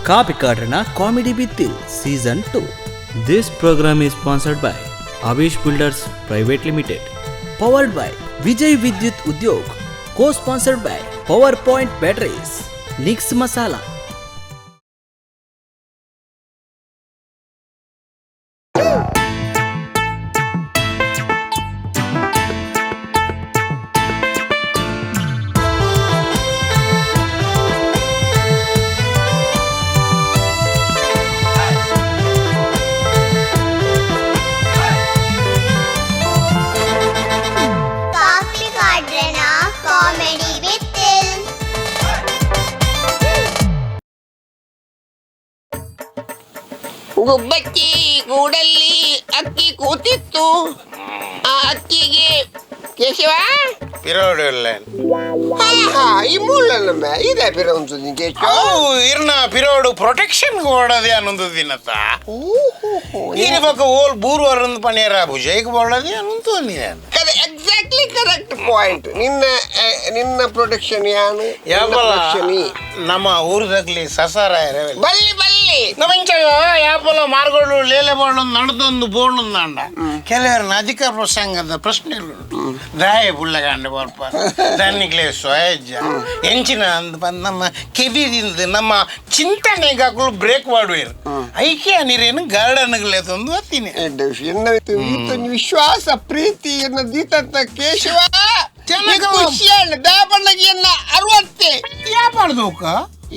Kapikadranna comedy Bithil season 2. This programme is sponsored by Avish builders private limited, powered by Vijay Vidyut Udyog, co sponsored by power point batteries, Nix masala. Kapikadranna comedy Bithil. ಗುಬ್ಬಚ್ಚಿ ಗೂಡಲ್ಲಿ ಅಕ್ಕಿ ಕೂತಿತ್ತು. ಆ ಅಕ್ಕಿಗೆ ಕೇಶವ ಪಿರೋಡು ಇಲ್ಲ. ಹಾ ಹಾ, ಈ ಮೂಲ ನಮ್ಮ ಇದೇ ಪಿರೋನ್ಸು ಕೇಶವ. ಅವು ಇರ್ನ ಪಿರೋಡು ಪ್ರೊಟೆಕ್ಷನ್ ಕೊಡದೆ ಅನ್ನೊಂದು ದಿನತ. ಇನಿ ಬೊಕ ಓಲ್ ಬೂರ್ವರಂದು ಪನೇರ ಭುಜೈಕ್ ಬೋಡದೆ ಅನ್ನೊಂದು ನೀನು. Exactly correct point. ನಿನ್ನ ನಿನ್ನ ಪ್ರೊಟೆಕ್ಷನ್ ಯಾನು ಯಾಪಲ ಪ್ರೊಟೆಕ್ಷನ್ ನಮ್ಮ ಊರ್ದಾಗ್ಲಿ ಸಸಾರ ಬಲ್ಲಿ ಬಲ್ಲಿ ನಮ್ಮ ಇಂಚ ಯಾಪಲ ಮಾರ್ಗೋಡು ಲೇಲೆ ಬೋಂಡು ನಡೆದೊಂದು ಬೋಂಡು ಅಂಡ ಕೆಲವರು ಅಧಿಕಾರ ಪ್ರಸಂಗದ ಪ್ರಶ್ನೆಗಳು ದಾಯ ಪುಳ್ಳಗಾಂಡ ಬರ್ಪ ದಾನಿಗ್ಲೇ ಸ್ವಯಜ್ಜ ಎಂಚಿನ ಅಂದ್ ಬಂದ್ ನಮ್ಮ ಕೆಬಿದಿಂದ ನಮ್ಮ ಚಿಂತನೆಗಾಕಲು ಬ್ರೇಕ್ ಮಾಡುವೇರು ಐಕೆ ನೀರೇನು ಗಾರ್ಡನ್ಗಳೇ ತಂದು ಹತ್ತೀನಿ. ಎಡ್ಡೆ ವಿಷಯ. ಎನ್ನ ಈತನ ವಿಶ್ವಾಸ ಪ್ರೀತಿ ಎನ್ನ ದೀತಂತ ಕೇಶವ. ಚೆನ್ನಾಗ ಖುಷಿಯಾಣ ದಾಪಣ್ಣಗೆ ಎನ್ನ ಅರವತ್ತೆ ಯಾಪಾಡ್ದೋಕ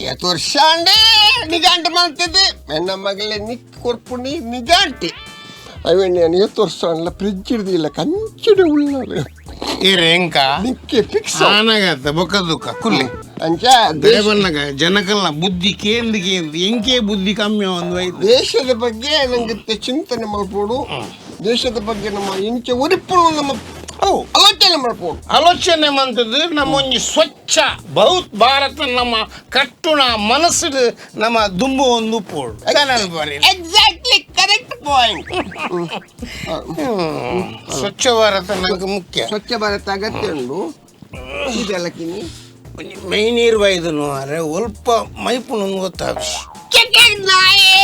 ಏತ್ ವರ್ಷ ಅಂಡೆ ನಿಜಾಂಟ ಮಾಡ್ತಿದ್ದೆ ಎನ್ನ ಮಗಳೇ ನಿಕ್ ಕೊರ್ಪುಣಿ ನಿಜಾಂಟಿ ಅವೇನು ನಾನು ಏತ್ ವರ್ಷ ಅಲ್ಲ ಫ್ರಿಜ್ ಹಿಡ್ದಿಲ್ಲ ಕಂಚಿಡ ಉಳ್ಳಾರು ಇರೇಂಕ ನಿಕ್ಕೆ ಫಿಕ್ಸ್ ಆನಗತ್ತ ಬೊಕ್ಕ ದುಃಖ ಕುಲ್ಲಿ ಅಂಚ ದೇಶ ದೇವನ್ನಗ ಜನಕಲ್ನ ಬುದ್ಧಿ ಕೇಂದ್ ಕೇಂದ್ ಎಂಕೆ ಬುದ್ಧಿ ಕಮ್ಮಿ ಒಂದು ಐದು. ದೇಶದ ಬಗ್ಗೆ ನಂಗೆ ಚಿಂತನೆ ಮಾಡ್ಬೋದು. ದೇಶದ ಬಗ್ಗೆ ನಮ್ಮ ಇಂಚ ಉರಿಪುಡು ನಮ್ಮ ಆಲೋಚನೆ ಮಾಡ್ಬೋದು. ಆಲೋಚನೆ ಮಂತದ್ದು ನಮ್ಮ ಒಂಜಿ ಸ್ವಚ್ಛ ಬಹುತ್ ಭಾರತ ನಮ್ಮ ಕಟ್ಟುಣ ಮನಸ್ಸು ನಮ್ಮ ದುಂಬು ಒಂದು ಪೋಡು. Exactly correct point. Swachh Bharat ನಂಗೆ ಮುಖ್ಯ. ಸ್ವಚ್ಛ ಭಾರತ ಅಗತ್ಯ ಉಂಟು. ಇದೆಲ್ಲ ಕಿನಿ ಒಂಜಿ ಮೈ ನೀರು ಬೈದನು ಅರೆ ಒಲ್ಪ ಮೈಪುನ ಗೊತ್ತಾಗ ನಾಯೆ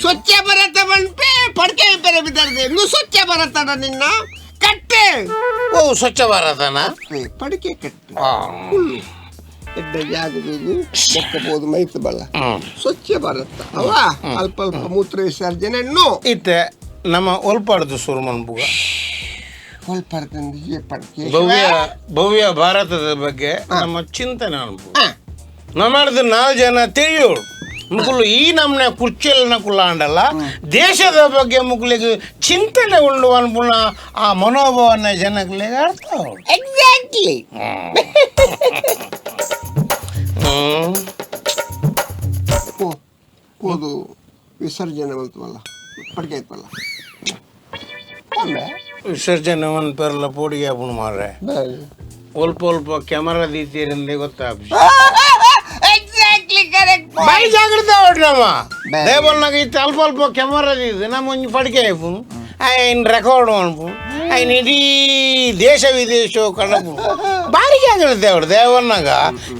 ಸ್ವಚ್ಛ ಭಾರತ ಬಂಪೆ ಪಡ್ಕೆ ಪೆರೆ ಬಿದ್ದಾರ್ದೆ ನೀವು ಸ್ವಚ್ಛ ಭಾರತ ನಿನ್ನ ಕಟ್ಟೆ. ಓ ಸ್ವಚ್ಛ ಭಾರತನ ಪಡಿಕೆ ಕಟ್ಟು ಎಡ್ಡೆ ಜಾಗದಲ್ಲಿ ಬೊಕ್ಕಬೋದು ಮೈತು ಬಲ್ಲ ಸ್ವಚ್ಛ ಭಾರತ ಅವ ಅಲ್ಪ ಅಲ್ಪ ಮೂತ್ರ ವಿಸರ್ಜನೆ ನೋ. ಇತ್ತೆ ನಮ್ಮ ಒಲ್ಪಾಡ್ದು ಸುರುಮನ್ ಬುಗ ಸ್ವಲ್ಪ ಪಡ್ಕೆ ಭವ್ಯ ಭವ್ಯ ಭಾರತದ ಬಗ್ಗೆ ನಮ್ಮ ಚಿಂತನೆ ಅನ್ಬೋದು. ನಮ್ಮದು ನಾಲ್ಕು ಜನ ತಿಳಿಯೋಳು ಮುಕುಲು ಈ ನಮ್ಮನೆ ಕುರ್ಚಿಯಲ್ಲಿನ ಕುಲ್ಲಾಂಡಲ್ಲ ದೇಶದ ಬಗ್ಗೆ ಮುಕುಲಿಗೆ ಚಿಂತನೆ ಉಂಡು ಅನ್ಪುಣ ಆ ಮನೋಭಾವನೆ ಜನಗಳಿಗೆ ಅರ್ಥ ಆವೊಡು. ಎಕ್ಸಾಕ್ಟ್ಲಿ. ಹೋದು ವಿಸರ್ಜನೆ ಬಂತವಲ್ಲ ಪಡ್ಕೆ ಆಯ್ತವಲ್ಲ ವಿಸರ್ಜನೆ ಒಂದು ಪೆರ್ಲ ಪೋಡಿಗೆ ಆಪುಣು ಮಾರ್ರೆ. ಒಲ್ಪ ಒಲ್ಪ ಕ್ಯಾಮರಾ ದೀತೀರಿಂದೆ ಗೊತ್ತಾಪ. ಎಕ್ಸಾಕ್ಟ್ಲಿ ಕರೆಕ್ಟ್ ಬಾಯಿ ಜಾಗ್ರತೆ ಅವಡು ನಮ್ಮ ಬಾಯ್. ದೇವಲ್ನಾಗ ಇತ್ತು ಅಲ್ಪ ಅಲ್ಪ ಕ್ಯಾಮರಾ ದೀದು ನಮ್ಮ ಒಂಜಿ ಪಡಿಕೆ ಆಯ್ಪುನು ఆయన ರೆಕಾರ್ಡ್ ಅನ್ಪು ఆయన ಇಡೀ ದೇಶ ವಿದೇಶ ಕಡಪು ಭಾರಿ ಜಾಗ್ರತೆ ಅವಡು ದೇವನ್ನಾಗ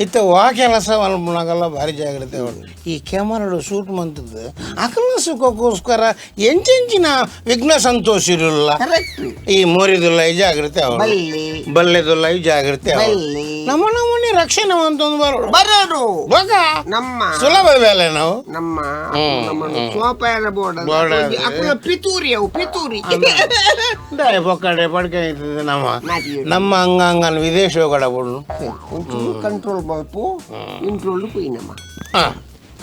ಇತ್ತ ವಾ ಕೆಲಸ ಅನ್ಪುನಾಗಲ್ಲ ಭಾರಿ ಜಾಗ್ರತೆ ಅವಡು. ಈ ಕ್ಯಾಮರಾಡು ಶೂಟ್ ಮಂತದ್ದು ಅಕಲ ಸುಖಕ್ಕೋಸ್ಕರ ಎಂಚೆಂಚಿನ ವಿಘ್ನ ಸಂತೋಷ ಇರಲ್ಲ. ಕರೆಕ್ಟ್. ಈ ಮೋರಿದುಲ್ಲ ಈ ಜಾಗ್ರತೆ ಅವಡು ಬಲ್ಲಿ. ಬಲ್ಲೆದುಲ್ಲ ಈ ಜಾಗ್ರತೆ ಅವಡು. ಬಲ್ಲಿ. ನಮ್ಮ ನಮ್ಮನೆ ರಕ್ಷಣೆ ಅಂತ ಒಂದು ಬರೋಡು ಬರೋಡು ಬಗ ನಮ್ಮ ಸುಲಭ ಬೇಲೆ ನಾವು ನಮ್ಮ ನಮ್ಮ ಸೋಪಾಯನ ಬೋರ್ಡ್ ಬೋರ್ಡ್ ಅಕುಲ ಪಿತೂರಿ ಅವು ಪಿತೂರಿ. ದಾಯ ಪೊಕ್ಕಡೆ ಪಡ್ಕೆ ಆಯ್ತದೆ ನಮ್ಮ ನಾಟಿ. ನಮ್ಮ ಅಂಗಾಂಗನ ವಿದೇಶ ಕಡ ಬಿಡು ಒಂಚೂರು ಕಂಟ್ರೋಲ್ ಮಲ್ಪು ಇಂಟ್ರೋಲ್ ಪೋಯಿನಮ್ಮ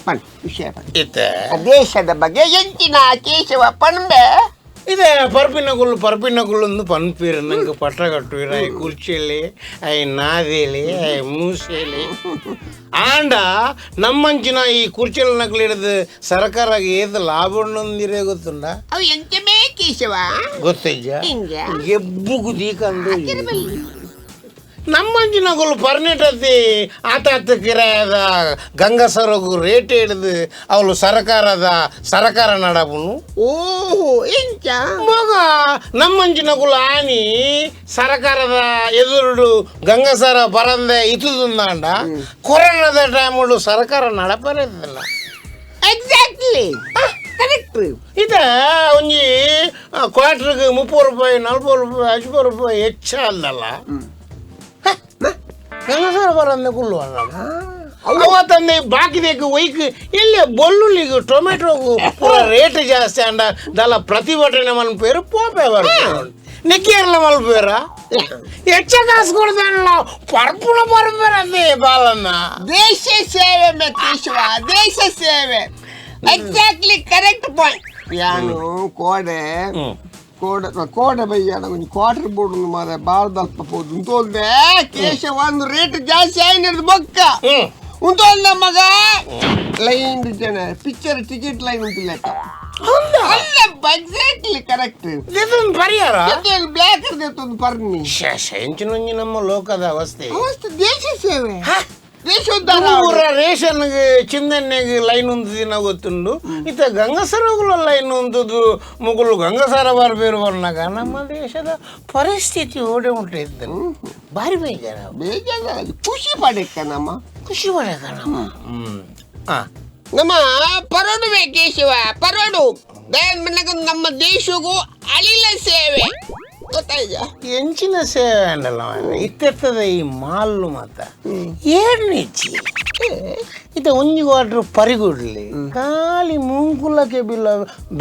ಪಣ್ ವಿಷಯ ಪಣ್. ಇತ್ತೆ ದೇಶದ ಬಗ್ಗೆ ಎಂಚಿನ ಕೇಶವ ಪಣ್ಬೆ ಇದೆ ಪರ್ಪಿನ ಗುಲ್ಲು ಪರ್ಪಿನ ಗುಲ್ಲು ಪನ್ಪೀರ್ ನಂಗೆ ಪಟ್ಟ ಕಟ್ಟುವೀರ I ಕುರ್ಚಿಲಿ I ನಾದಿಲಿ I ಮೂಸೆಲಿ ಆಂಡ ನಮ್ಮಂಚಿನ ಈ ಕುರ್ಚಿಯಲ್ಲಿ ನಕಲು ಹಿಡಿದು ಸರ್ಕಾರ ಏದು ಲಾಭ ಉಂಡೊಂದಿರೇ ಗೊತ್ತುಂಡ. ಅವು ಎಂಚಮೇ ಕೇಶವ ಗೊತ್ತಿಜ್ಜ ಹಿಂಗ? ಎಬ್ಬುಗು ದೀಕಂದು ನಮ್ಮಂಚಿನಗುಲು ಪರ್ನಿಟತಿ ಆತಾತ ಕಿರಾಯದ ಗಂಗಸರಗು ರೇಟ್ ಹಿಡಿದು ಅವಳು ಸರಕಾರದ ಸರಕಾರ ನಡಪುನು. ಓಹೋ ಎಂಚ ಮಗ ನಮ್ಮಂಚಿನಗುಲು ಆನಿ ಸರಕಾರದ ಎದುರುಡು ಗಂಗಸರ ಪರಂದೆ ಇತುದುಂದಾಂಡ ಕೊರೋನಾದ ಟೈಮುಡು ಸರಕಾರ ನಡಪರಿಲ್ಲ. Exactly correct. ಇದ ಒಂಜಿ ಕ್ವಾರ್ಟರ್ಗೆ 30 ರೂಪಾಯಿ 40 ರೂಪಾಯಿ 50 ರೂಪಾಯಿ ಹೆಚ್ಚ ಅಲ್ಲಲ್ಲ ಗಂಗಸರ ಬರಂದೆ ಕುಲ್ಲು ಅವ ತಂದೆ ಬಾಕಿದೇಕು ಒಯ್ಕ್ ಎಲ್ಲಿ ಬೊಳ್ಳುಳ್ಳಿಗು ಟೊಮೆಟೊಗು ಪೂರ ರೇಟ್ ಜಾಸ್ತಿ ಅಂಡ ದಲ್ಲ ಪ್ರತಿಭಟನೆ ಮನ್ಪೇರು ಪೋಪೆ ಬರ್ಪೇರು ನೆಕ್ಕಿಯರ್ಲ ಮಲ್ಪೇರ ಹೆಚ್ಚ ಕಾಸು ಕೊಡ್ತಾನಲ್ಲ ಪರ್ಪುಣ ಪರ್ಪೇರ ಅದೇ ಬಾಲನ್ನ. ದೇಶ ಸೇವೆ ಮೇ ಕೇಶವ, ದೇಶ ಸೇವೆ. Exactly correct point. ಯಾನು ಕೋಡೆ ಕೋಡೆ ಕೋಡೆ ಬಯ್ಯಾಡ ಒಂಜಿ ಕ್ವಾರ್ಟರ್ ಬೋರ್ಡ್ ಮಾರೆ ಬಾರ್ದಲ್ಪ ಪೋದು ಉಂತೋಲ್ದೆ ಕೇಶವ ಒಂದು ರೇಟ್ ಜಾಸ್ತಿ ಆಯ್ನಿರ್ದು ಬೊಕ್ಕ ಉಂತೋಲ್ದ ಮಗ ಲೈನ್ ಜನ picture ticket line ಉಂಟಿಲ್ಲ ಅಲ್ಲ. Exactly correct. ಇದೊಂದು ಪರಿಹಾರ ಬ್ಲ್ಯಾಕ್ ಒಂದು ಪರ್ನಿ ಎಂಚಿನೊಂಜಿ ನಮ್ಮ ಲೋಕದ ಅವಸ್ಥೆ. ಅವಸ್ಥೆ ದೇಶ ಸೇವೆ ದೇಶೋದ್ಧಾರ. ಪೂರ ರೇಷನ್ಗೆ ಚಿಂದನ್ನೆಗೆ ಲೈನ್ ಒಂದು ದಿನ ಗೊತ್ತುಂಡು ಇತ್ತ ಗಂಗಸರಗುಲ ಲೈನ್ ಉಂಟುದು ಮುಗುಲು ಗಂಗಸರ ಬರ್ಬೇರು ಬರ್ನಾಗ ನಮ್ಮ ದೇಶದ ಪರಿಸ್ಥಿತಿ ಓಡೆ ಉಂಟು ಇದ್ದನು ಭಾರಿ ಬೇಜಾರ. ಬೇಜಾರ ಖುಷಿ ಪಡೆಕ್ಕ ನಮ್ಮ ಖುಷಿ ಪಡೆಕ ನಮ್ಮ ನಮ್ಮ ಪರೋಡುವೆ ಕೇಶವ ಪರೋಡು ನಮ್ಮ ದೇಶಕ್ಕೂ ಅಳಿಲ ಸೇವೆ ಗೊತ್ತಾಯ್ತಾ? ಎಂಚಿನ ಸೇವೆ ಅಂಡಲ್ಲ ಇತ್ತೆತ್ತದ ಈ ಮಾಲ್ಲು ಮಾತ ಏರ್ನಿಚ್ಚಿ ಇತ್ತ ಒಂಜಿ ವಾಟ್ರ್ ಪರಿಗುಡ್ಲಿ ಖಾಲಿ ಮೂಂಕುಲಕ್ಕೆ ಬಿಲ್ಲ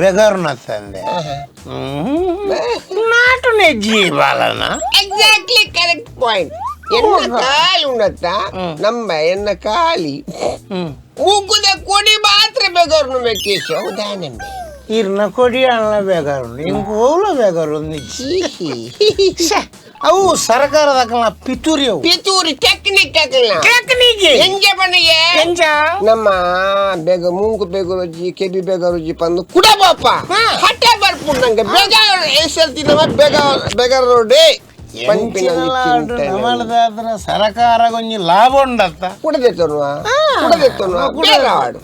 ಬೆಗರ್ನತ್ತಂದೆ ನಾಟು ನೆಜ್ಜಿ ಬಾಲನ. Exactly correct point. ಎನ್ನ ಕಾಲಿ ಉಂಡತ್ತ ನಮ್ಮ ಎನ್ನ ಕಾಲಿ ಮೂಕುದ ಕೊಡಿ ಮಾತ್ರ ಬೆಗರ್ನು ಕೇಶವ ಉದಾಹರಣೆ. ಇರ್ನ ಕೊಡಿ ಅಣ್ಣ ಬೇಗಾರು ಇಂಕು ಓಲ ಬೇಗಾರು ಅವು ಸರ್ಕಾರದ ಪಿತೂರಿ ಅವು. ಪಿತೂರಿ ಟೆಕ್ನಿಕ್ ಹಾಕಲ್ಲ. ಟೆಕ್ನಿಕ್ ಎಂಜ ಬಣ್ಣಿಗೆ ಎಂಜ ನಮ್ಮ ಬೇಗ ಮೂಂಕು ಬೇಗ ರುಜಿ ಕೆಬಿ ಬೇಗ ರುಜಿ ಪಂದು ಕುಡ ಬಾಪ ಹಠ ಬರ್ಪುಂಡು ನಂಗೆ ಬೇಗ ಎಸಲ್ತಿ ನಮ್ಮ ಬೇಗ ಬೇಗ ರೋಡೆ ನಮ್ಮದಾದ್ರ ಸರಕಾರ ಕೊಂಚ ಲಾಭ ಉಂಡತ್ತ ಕುಡದೆತ್ತನು ಕುಡದೆತ್ತನು ಬೇಗ ಆಡು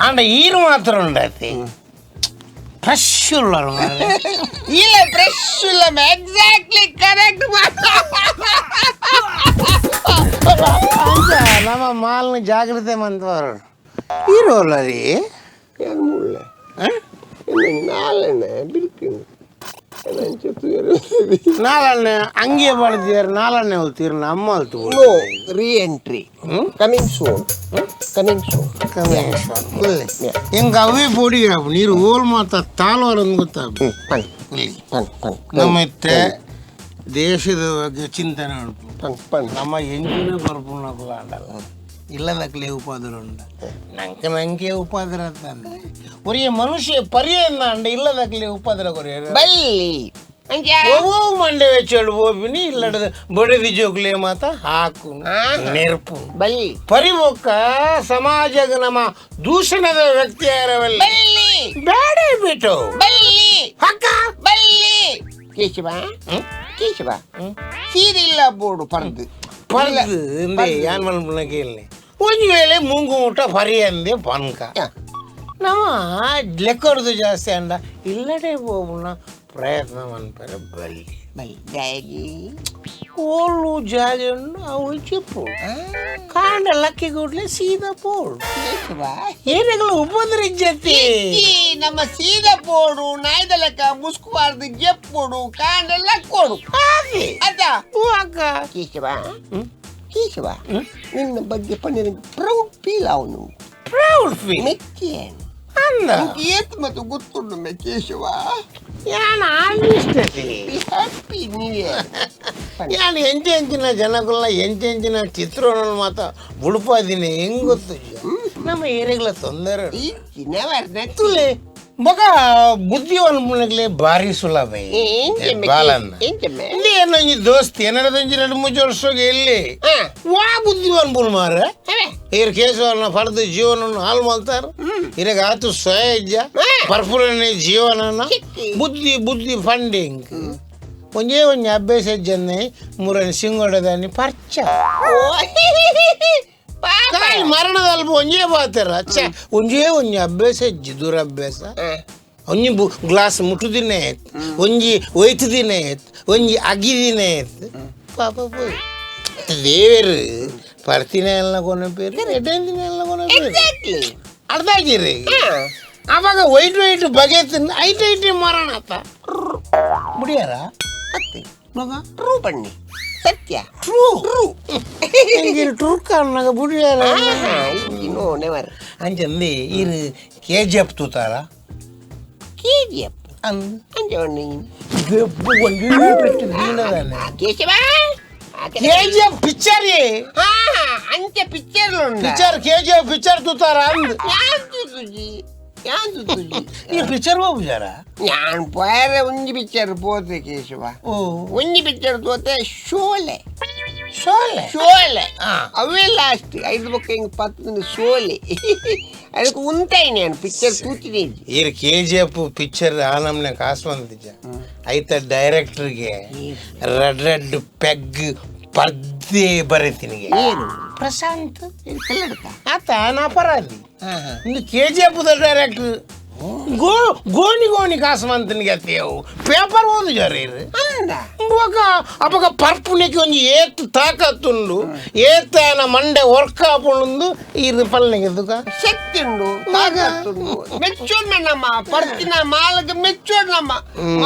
ಆಂಡ ಈರು ಮಾತ್ರ ಉಂಡತಿ ಫ್ರೆಶ್ ಉಳ್ಳರು ಇಲ್ಲ ಫ್ರೆಶ್ ಇಲ್ಲ ಎಕ್ಸಾಕ್ಟ್ಲಿ ಕರೆಕ್ಟ್. ನಮ್ಮ ಮಾಲ್ನ ಜಾಗ್ರತೆ ಮಂತವರು ಈರೋಲ್ಲ ರೀ. ಏನು ಮುಳ್ಳೆ ನಾಳೆಣ್ಣೆ ಬಿರ್ಕಿನ ನಾಲಣ್ಣೆ ಅಂಗೆ ಬಡ್ದಿಯಾರ ನಾಲಣ್ಣೆ ಹೊಲ್ತೀರ ನಮ್ಮ ಹೊಲ್ತು. No re entry coming soon, coming soon. ಹೆಂಗ ಅವೇ ಪೊಡಿ ನೀರು ಹೋಲ್ ಮಾತ ತಾಳ್ವಾರ ಒಂದು ಗೊತ್ತಾಗ ಪನ್ ಪನ್ ಪನ್. ನಮ್ಮ ಇತ್ತೆ ದೇಶದ ಬಗ್ಗೆ ಚಿಂತನೆ ಉಂಟು. ಪನ್ ಪನ್. ನಮ್ಮ ಎಂಜಿನ ಬರ್ಪುನಕುಲ ಅಂಡಲ್ಲ ಇಲ್ಲದಕ್ಲೆ ಉಪಾದ್ರ ಉಂಡ ನಂಗೆ ನಂಗೆ ಉಪಾದ್ರ ತಂದೆ ಒರಿಯ ಮನುಷ್ಯ ಪರಿಯನ್ನ ಅಂಡ ಇಲ್ಲದಕ್ಲೆ ಉಪಾದ್ರ ಕೊರಿಯರು ಬಲ್ಲಿ ಓ ಮಂಡೆ ವೆಚ್ಚೋಡು ಬೋಪಿನಿ ಇಲ್ಲಡದ ಬಡದಿ ಜೋಕ್ಲೆ ಮಾತ ಹಾಕು ನೆರ್ಪು ಬಲ್ಲಿ ಪರಿಮೊಕ್ಕ ಸಮಾಜದ ನಮ್ಮ ದೂಷಣದ ವ್ಯಕ್ತಿ ಯಾರವಲ್ಲ ಬಲ್ಲಿ ಬೇಡ ಬಿಟ್ಟು ಬಲ್ಲಿ ಹಕ್ಕ ಬಲ್ಲಿ ಕೇಶವ ಕೇಶವ ಸೀರೆ ಇಲ್ಲ ಬೋರ್ಡು ಪರ್ದು ಪರ್ದು ಇಂದೆ ಯಾನ್ ಮಲ್ಪುನ ಕೇಳನೆ ಒಂಜಿ ವೇಳೆ ಮೂಂಗು ಮುಟ್ಟ ಪರಿ ಅಂದೆ ಪನ್ಕ ನಮ್ಮ ಲೆಕ್ಕರ್ದು ಜಾಸ್ತಿ ಅಂಡ ಇಲ್ಲಡೆ ಹೋಗುಣ ಪ್ರಯತ್ನ ಮನ್ಪರೆ ಬಲ್ಲಿ ಬಲ್ಲಿ ಜಾಗಿ ಓಳು ಜಾಗೆ ಉಂಡು ಅವಳು ಚಿಪ್ಪು ಕಾಂಡ ಲಕ್ಕಿ ಕೂಡ್ಲೆ ಸೀದಾ ಪೋಡು ಕೇಶವ ಏನೆಗಳ ಉಪದ್ರ ಇಜ್ಜತಿ ಈ ನಮ್ಮ ಸೀದಾ ಪೋಡು ನಾಯ್ದ ಲೆಕ್ಕ ಮುಸ್ಕುಬಾರ್ದು ಜೆಪ್ಪೋಡು ಕಾಂಡ ಲಕ್ಕೋಡು ಹಾಗೆ ಅದ ಅಕ್ಕ ಕೇಶವ ಕೇಶವ ನಿನ್ನ ಬಗ್ಗೆ ಪನ್ನಿನ ಪ್ರೌಡ್ ಫೀಲ್ ಅವನು ಪ್ರೌಡ್ ಫೀಲ್ ಮೆಚ್ಚೇನು ಅಂದ ನಿಂಗೆ ಏತ್ ಮತ್ತು ಗೊತ್ತುಂಡು ಮೆ ಕೇಶವ ಯಾನ್ ಆಲ್ಮಿಸ್ಟ್ ಬಿ ಹ್ಯಾಪಿ ನೀವೇ ಯಾನ್ ಎಂಚೆಂಚಿನ ಜನಗುಲ್ನ ಎಂಚೆಂಚಿನ ಚಿತ್ರವನ್ನು ಮಾತ ಬುಡುಪಾದಿನಿ ಹೆಂಗ್ ಗೊತ್ತು ನಮ್ಮ ಏರಿಯಾಗಳ ತೊಂದರೆ ಈ ನೆವರ್ ತುಲೆ ಮಗ ಬುದ್ಧಿವನ್ ಮುನಗ್ಲೆ ಭಾರಿ ಸುಲಭ ಬಾಲನ್ನ ಎಂಚೆಮ್ಮೆ ಇಲ್ಲಿ ಏನೊಂಜಿ ದೋಸ್ತಿ ಏನಾರದೊಂಜಿ ಎರಡು ಮೂರು ವರ್ಷಗೆ ಎಲ್ಲಿ ವಾ ಬುದ್ಧಿವನ್ ಬುಲ್ ಮಾರ ಇರ್ ಕೇಶವನ ಪಡೆದು ಜೀವನವನ್ನು ಹಾಳು ಮಾಡ್ತಾರ ಇರಗ ಆತು ಸ್ವಯ ಪರ್ಪುರನೆ ಜೀವನನ ಬುದ್ಧಿ ಬುದ್ಧಿ ಫಂಡಿಂಗ್ ಒಂಜೇ ಒಂಜಿ ಅಭ್ಯಾಸ ಜನ್ನೆ ಮುರನ್ ಸಿಂಗೋಡದಾನಿ ಪರ್ಚ ಕಾಯಿ ಮರಣದಲ್ಪ ಒಂಜೇ ಬಾತಾರ ಛೆ ಒಂಜೇ ಒಂಜಿ ಅಭ್ಯಾಸ ಇಜ್ಜಿ ದುರಭ್ಯಾಸ ಒಂಜಿ ಗ್ಲಾಸ್ ಮುಟ್ಟುದಿನೇ ಒಂಜಿ ಒಯ್ತುದಿನೇ ಒಂಜಿ ಅಗಿದಿನೇ ಪಾಪ ಪೋಯ್ ದೇವರು ಪರ್ತಿನ ಎಲ್ಲ ಕೊನ ಪೇರು ಎಡ್ಡಂದಿನ ಎಲ್ಲ ಕೊನ ಪೇರು ಎಕ್ಸಾಕ್ಟ್ಲಿ. ಅರ್ಧ ಆಗಿರಿ ಅವಾಗ ವೈಟ್ ವೈಟ್ ಬಗೆ ತಿಂದು ಐಟ್ ಐಟ್ ಮರಣ ಆತ ಮುಡಿಯಾರ ಅತ್ತೆ ಮಗ ಟ್ರೂ ಬನ್ನಿ ಸತ್ಯ ಟ್ರೂ ಟ್ರೂ ಟ್ರೂಕ್ ಅನ್ನಾಗ ಬುಡಿಯಾರ ನೋ ನೆವರ್ ಅಂಚಂದು ಇರು K G F ತೂತಾರ K G F ಅಂದ್ ಅಂಚೆ ಒಂಡಿ Keshava K G F picture ಅಂಚೆ picture picture K G F picture ತೂತಾರ ಅಂದ್ ಯಾನ್ ತೂತುಜಿ ಯಾನ್ ತೂತುಜಿ ಈ ಪಿಕ್ಚರ್ ಹೋಗುಜಾರ ഞാൻ വേറെ ಒಂಜಿ ಪಿಕ್ಚರ್ പോത്തെ ಕೇಶವ ಓ ಒಂಜಿ ಪಿಕ್ಚರ್ ತೋತೆ ಶೋಲೆ ಶೋಲೆ ಶೋಲೆ ಆ. ಅವೇ ಲಾಸ್ಟ್ ಐದು ಬೊಕ್ಕ ಹಿಂಗ್ ಪತ್ತು ಶೋಲೆ ಅದಕ್ಕೆ ಉಂತಾಯಿ ನಾನು ಪಿಕ್ಚರ್ ತೂತಿನಿ ಈರ್ K G F picture ಆ ನಮ್ನೆ ಕಾಸು ಬಂದಿದ್ದ ಐತ ಡೈರೆಕ್ಟರ್ಗೆ red red peg ಪರ್ದೆ ಬರೀತೀನಿ ಏನು ಪ್ರಶಾಂತ್ ಇದು ಕನ್ನಡಕ ಆತ ನಾ ಅಪರಾಧಿ ಇಂದು K G F director ಗೋ ಗೋಣಿ ಗೋಣಿ ಕಾಸು ಮಂತನಿಗೆ ಅವು ಪೇಪರ್ ಓದು ಜರ ಇರು ಅಂದ ಅವಾಗ ಅವಾಗ ಪರ್ಪುನೆಗೆ ಒಂಜಿ ಏತ್ ತಾಕತ್ತುಂಡು ಏತಾನ ಮಂಡೆ ವರ್ಕ್ ಆಪುಂಡು ಇರು ಪಲ್ನೆಗೆ ತುಕ ಶಕ್ತಿ ಉಂಡು ತಾಕತ್ತುಂಡು ಮೆಚ್ಚೋಡ್ ನಮ್ಮ ಪರ್ತಿನ ಮಾಲಗ ಮೆಚ್ಚೋಡ್ ನಮ್ಮ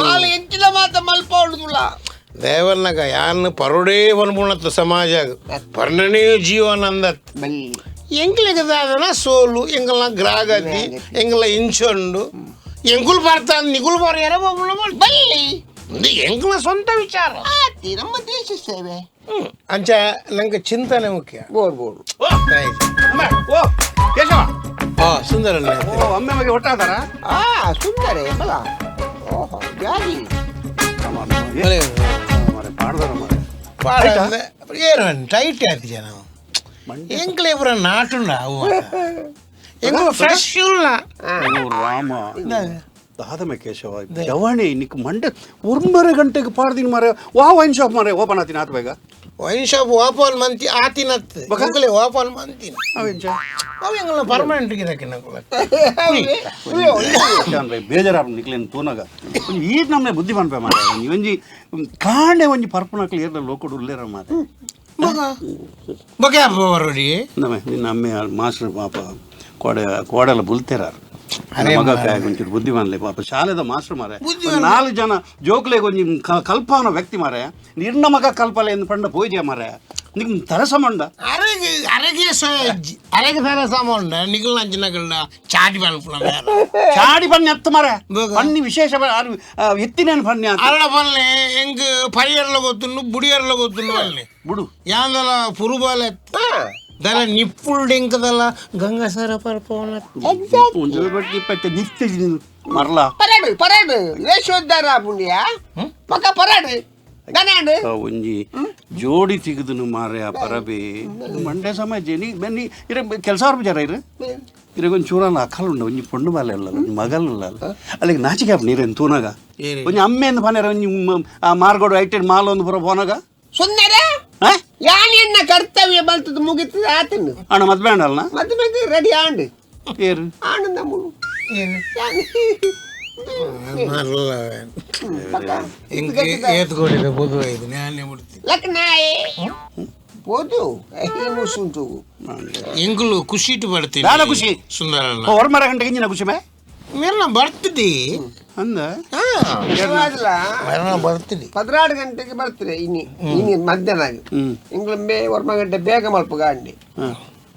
ಮಾಲ ಹೆಚ್ಚಿನ ಮಾತ ಮಲ್ಪ ಉಂಡುಲ್ಲ ದೇವರ್ನಗ ಯಾನ್ ಪರುಡೇ ಪನ್ಪುಣತ್ತು ಸಮಾಜ ಪರ್ಣನೇ ಜೀವನ ಅಂದತ್ ಬಲ್ಲಿ ಎಂಕ್ಲೆಗ್ ದಾದನ ಸೋಲು ಎಂಗಲ್ನ ಗ್ರಾಗತಿ ಎಂಗಲ ಇಂಚೊಂಡು ಎಂಕುಲು ಬರ್ತಾನ ನಿಗುಲು ಬರ್ಯಾರ ಬಲ್ಲಿ ಎಂಕಲ ಸ್ವಂತ ವಿಚಾರ ಆತಿ ನಮ್ಮ ದೇಶ ಸೇವೆ ಅಂಚ ನಂಗೆ ಚಿಂತನೆ ಮುಖ್ಯ ಬೋರ್ ಬೋರು ಓ ಕೇಶವ ಆ ಸುಂದರ ಓ ಅಮ್ಮೆ ಮಗೆ ಒಟ್ಟಾದಾರ ಆ ಸುಂದರ ಬಲ ಓಹೋ ಜಾಲಿ ಪಾಡ್ದಾರ ಮಾರೆ ಏನು ಟೈಟ್ ಆಯ್ತು ಜನ ಎಂಕ್ಲೆ ಪೂರ ನಾಟುಂಡ ಅವು ಎಂಕುಲು ಫ್ರೆಶ್ ಇಲ್ಲ ಓ ರಾಮ ದಾದಮೆ ಕೇಶವ ಜವಾಣಿ ನಿಕ್ ಮಂಡೆ ಒಂಬರೆ ಗಂಟೆಗೆ ಪಾಡ್ದಿನ ಮಾರೆ ವಾ ವೈನ್ ಶಾಪ್ ಮಾರೆ ಓಪನ್ ಆತಿನ ಆತ ಬೇಗ wine shop open ಮಂತಿ ಆತಿನತ್ ಎಂಕುಲೆ open ಮಂತಿನ ಅವೆಂಚ ಅವು ಎಂಕಲ್ನ ಪರ್ಮನೆಂಟ್ ಗಿರಕಿನ ಬೇಜಾರಾಪ ನಿಕ್ಲೇನು ತೂನಗ ಒಂಜಿ ಈಟ್ ನಮ್ಮನೆ ಬುದ್ಧಿ ಪನ್ಪೆ ಮಾರೆ ಒಂಜಿ ಒಂಜಿ ಕಾಂಡೆ ಒಂಜಿ ಪರ್ಪುನಕ್ಲು ಏರ್ಲ ಲೋಕಡು ಉಲ್ಲೇರ ಮಾರೆ ಬೊಕೆ ಬರೋಡಿ ನಮ್ಮೆ ನಿನ್ನ ಅಮ್ಮೆ ಮಾಸ್ಟರ್ ಪಾಪ ಕೋಡೆ ಕೋಡೆಲ್ಲ ಬುಲ್ತೇರಾರು ಮಗ ಒಂಚೂರು ಬುದ್ಧಿಮಾನ್ಲೆ ಪಾಪ ಶಾಲೆದ ಮಾಸ್ಟರ್ ಮಾರೆ ನಾಲ್ಕು ಜನ ಜೋಕ್ಲೆಗ್ ಒಂಜಿ ಕಲ್ಪಾನ ವ್ಯಕ್ತಿ ಮಾರೆ ನಿರ್ನ ಮಗ ಕಲ್ಪಲೆ ಎಂದು ಪಂಡ ಪೋಯ್ಜೆ ಮಾರೆ ನಿಕ್ ತರಸ ಮಂಡ ಅರೆಗೆ ಅರೆಗೆ ಅರೆಗೆ ಸರ ಸಾಮಾನು ನಿಗಲ್ ನಂಚಿನಗಲ್ನ ಚಾಟಿ ಪನ್ಪುನ ಚಾಡಿ ಪನ್ನಿ ಅತ್ತ ಮಾರೆ ಪನ್ನಿ ವಿಶೇಷ ಎತ್ತಿನೇನು ಪನ್ನಿ ಆತ ಅರಳ ಪಲ್ಲೆ ಎಂಗ್ ಪರಿಯರ್ಲ ಗೊತ್ತುಂಡು ಬುಡಿಯರ್ಲ ಗೊತ್ತುಂಡು ಪಲ್ಲೆ ಬುಡು ಯಾಂದಲ ಪುರುಬಾಲ ದಲ ನಿಪ್ಪುಲ್ ಡಿಂಕದಲ್ಲ ಗಂಗಾಸರ ಪರ್ಪವನ ಒಂಜಿ ಬಟ್ಟಿ ಪೆಟ್ಟೆ ನಿತ್ಯ ಮರ್ಲ ಪರಾಡು ಪರಾಡು ವೇಷೋದ್ಧಾರ ಪುಣ್ಯ ಪಕ್ಕ ಪರಾಡು ಗನಾಡು ಒಂಜಿ ಜೋಡಿ ತಿಗದನು ಮಾರೆ ಆ ಪರಬೆ ಮಂಡ್ಯ ಸಮಾಜ ನೀ ಬನ್ನಿ ಇರ ಕೆಲಸ ಜರ ಇರು ಇರಗೊಂದು ಚೂರಲ್ಲ ಅಕ್ಕಲ್ ಉಂಡು ಒಂಜಿ ಪೊಣ್ಣು ಬಾಲೆ ಅಲ್ಲ ಒಂಜಿ ಮಗಲ್ ಅಲ್ಲ ಅಲ್ಲಿಗೆ ನಾಚಿಕೆ ಆಪ್ ನೀರೇನು ತೂನಾಗ ಒಂಜಿ ಅಮ್ಮೆಂದು ಪನೇರ ಒಂಜಿ ಆ ಮಾರ್ಗೋಡು ಐಟೆಡ್ ಮಾಲ್ ಒಂದು ಪುರ ಪೋನಾಗ ಸುಂದರ ಯಾನ್ ಎನ್ನ ಕರ್ತವ್ಯ ಬಲ್ತದ ಮುಗಿತದ ಆತನು ಅಣ್ಣ ಮದ್ವೆ ಅಣ್ಣ ಮತ್ತೆ ಮತ್ತೆ ರೆಡಿ ಆಂಡು ಏರು ಆಂಡು ನಮ್ಮು ಏತ್ಕೊಡಿದ ಬೊದು ಇದು ನಾನೇ ಬಿಡ್ತೀನಿ ಲಕ್ನಾಯೆ ಪೋದು ಮುಸುಂಟು ಎಂಕುಲು ಖುಷಿಟ್ ಬರ್ತೀನಿ ದಾದ ಖುಷಿ? ಸುಂದರ ಹೊರಮರ ಗಂಟೆಗೆ ಇಂಜಿನ ಖುಷಿ ಮೇ ಮೇಲ್ನ ಬರ್ತಿದ್ದಿ ಅಂದ ನಿಜವಾಗ್ಲ ಮೇಲ್ನ ಬರ್ತಿದ್ದಿ 12 ಗಂಟೆಗೆ ಬರ್ತಾರೆ ಇನಿ ಇನಿ ಮಧ್ಯಾಹ್ನ ಇಂಗ್ಲೊಮ್ಮೆ ಒರ್ಮ ಗಂಟೆ ಬೇಗ ಮಲ್ಪ ಗಾಂಡಿ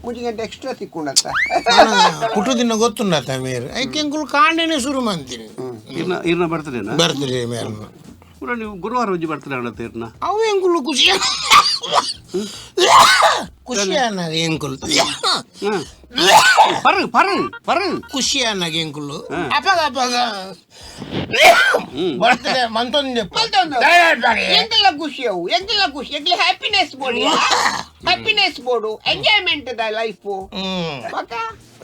ಮೂರು ಗಂಟೆ ಎಕ್ಸ್ಟ್ರಾ ತಿಕ್ಕೊಂಡತ್ತ ಪುಟ್ಟು ದಿನ ಗೊತ್ತುಂಡತ್ತ ಮೇರ್ ಐಕೆ ಎಂಕುಲು ಕಾಂಡೇನೆ ಶುರು ಮಾಡ್ತೀನಿ ಇರ್ನ ಇರ್ನ ಬರ್ತೀರೇನಾ ಬರ್ತಿರಿ ಮೇಲ್ನ ಪೂರ ನೀವು ಗುರುವಾರ ಒಂಜಿ ಬರ್ತೀರ ಅಣ್ಣ ಇರ್ನ ಅವು ಎಂಕುಲು ಖುಷಿ ಖುಷಿ ಅನ್ನಾಗ ಎಂಕುಲು ಪರು ಪರು ಪರು ಖುಷಿ ಅನ್ನಾಗ ಎಂಕುಲು ಅಪಗ ಅಪಗ ಬರ್ತದೆ ಮಂತೊಂದು ಎಂತೆಲ್ಲ ಖುಷಿ ಅವು ಎಂತೆಲ್ಲ ಖುಷಿ ಎಂತೆಲ್ಲ happiness board happiness board enjoyment the life ಪಕ್ಕ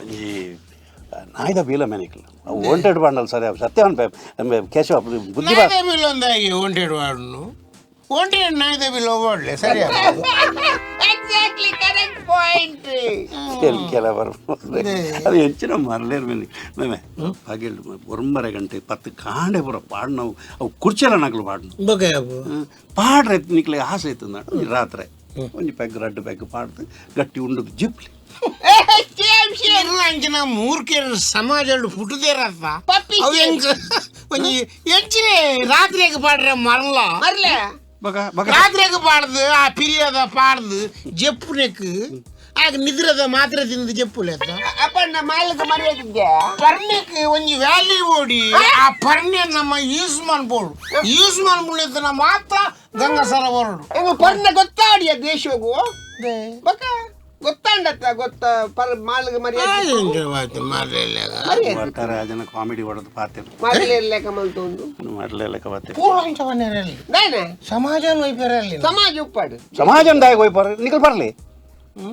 ಒಂಜಿ ನಾಯ್ದ ಬೀಲ ಮೇನಿಕ್ಲು ಅವು ವಾಂಟೆಡ್ ಬಾಂಡಲ್ ಸರಿ ಸತ್ಯ ಕೇಶವ ಬುದ್ಧಿ ಬಾ ನಾಯ್ದ ಬಿಲ್ ಒಂದಾಗಿ ಒಂಟೆಡ್ ವಾಡನು ಒಂಟೆಡ್ ನಾಯ್ದ ಬಿಲ್ ಓಡಲೆ ಸರಿ exactly correct point ಕೆಲವರು ಅದು ಹೆಚ್ಚಿನ ಮರಲೇರು ಮೇಲೆ ಮೇಮೆ ಪಗೆಲ್ ಒಂಬರೆ ಗಂಟೆ ಪತ್ತು ಕಾಂಡೆ ಪೂರ ಪಾಡ್ನವು ಅವು ಕುರ್ಚೆಲ್ಲ ನಕಲು ಪಾಡ್ನು ಬೊಕೆ ಪಾಡ್ರೆ ನಿಕ್ಲೆ ಆಸೆ ಇತ್ತು ರಾತ್ರಿ ಒಂಜಿ ಪೆಗ್ ರಡ್ಡು ಪೆಗ್ ಪಾಡ್ದು ಗಟ್ಟಿ ಉಂಡು ಜಿಪ್ಲಿ ಸೇವೆ ಅಂಚಿನ ಮೂರ್ಖೆರ್ ಸಮಾಜಡ್ ಪುಟ್ಟುದೇರತ್ತ ಪಪ್ಪಿ ಅವು ಎಂಕ್ ಒಂಜಿ ಎಂಚಿನೆ ರಾತ್ರಿಗ್ ಪಾಡ್ರೆ ಮರಲ ಮರ್ಲೆ ಬಗ ಬಗ ರಾತ್ರಿಗ್ ಪಾಡ್ದು ಆ ಪಿರಿಯದ ಪಾಡ್ದು ಜೆಪ್ಪುನೆಕ್ ಆಗ ನಿದ್ರದ ಮಾತ್ರೆ ತಿಂದು ಜೆಪ್ಪುಲೆತ್ತ ಅಪ್ಪಣ್ಣ ಮಾಲಕ ಮರ್ಯಾದಿದ್ದೆ ಪರ್ನೆಕ್ ಒಂಜಿ ವ್ಯಾಲ್ಯೂ ಓಡಿ ಆ ಪರ್ನೆ ನಮ್ಮ ಯೂಸ್ ಮನ್ಪೋಡು ಯೂಸ್ ಮನ್ಪುಲೆತ್ತನ ಮಾತ್ರ ಗಂಗಸರ ಬರೋಡು ಎಂಗ ಪರ್ನೆ ಗೊತ್ತಾಡಿಯ ದೇಶಗು ಬಕ ಗೊತ್ತಾಂಡತ್ತ ಗೊತ್ತ ಪರ್ ಮಾಲಕ ಮರ್ಯಾದೆ ಮರ್ಯಾದೆ ಒಟ್ಟಾರೆ ಆ ಜನ ಕಾಮಿಡಿ ಹೊಡೆದು ಪಾತೆ ಮರ್ಲೆ ಕಮಲ್ತೊಂದು ಮರಲೆಲ್ಲ ಕವತ್ತೆ ಪೂರ್ವಾಂಶ ಮನೆಯಲ್ಲಿ ದಾನೆ ಸಮಾಜ ವೈಪರಲ್ಲಿ ಸಮಾಜ ಉಪ್ಪಾಡು ಸಮಾಜ ದಾಯ ಹೋಯ್ಪಾರ ನಿಕಲ್ ಬರ್ಲಿ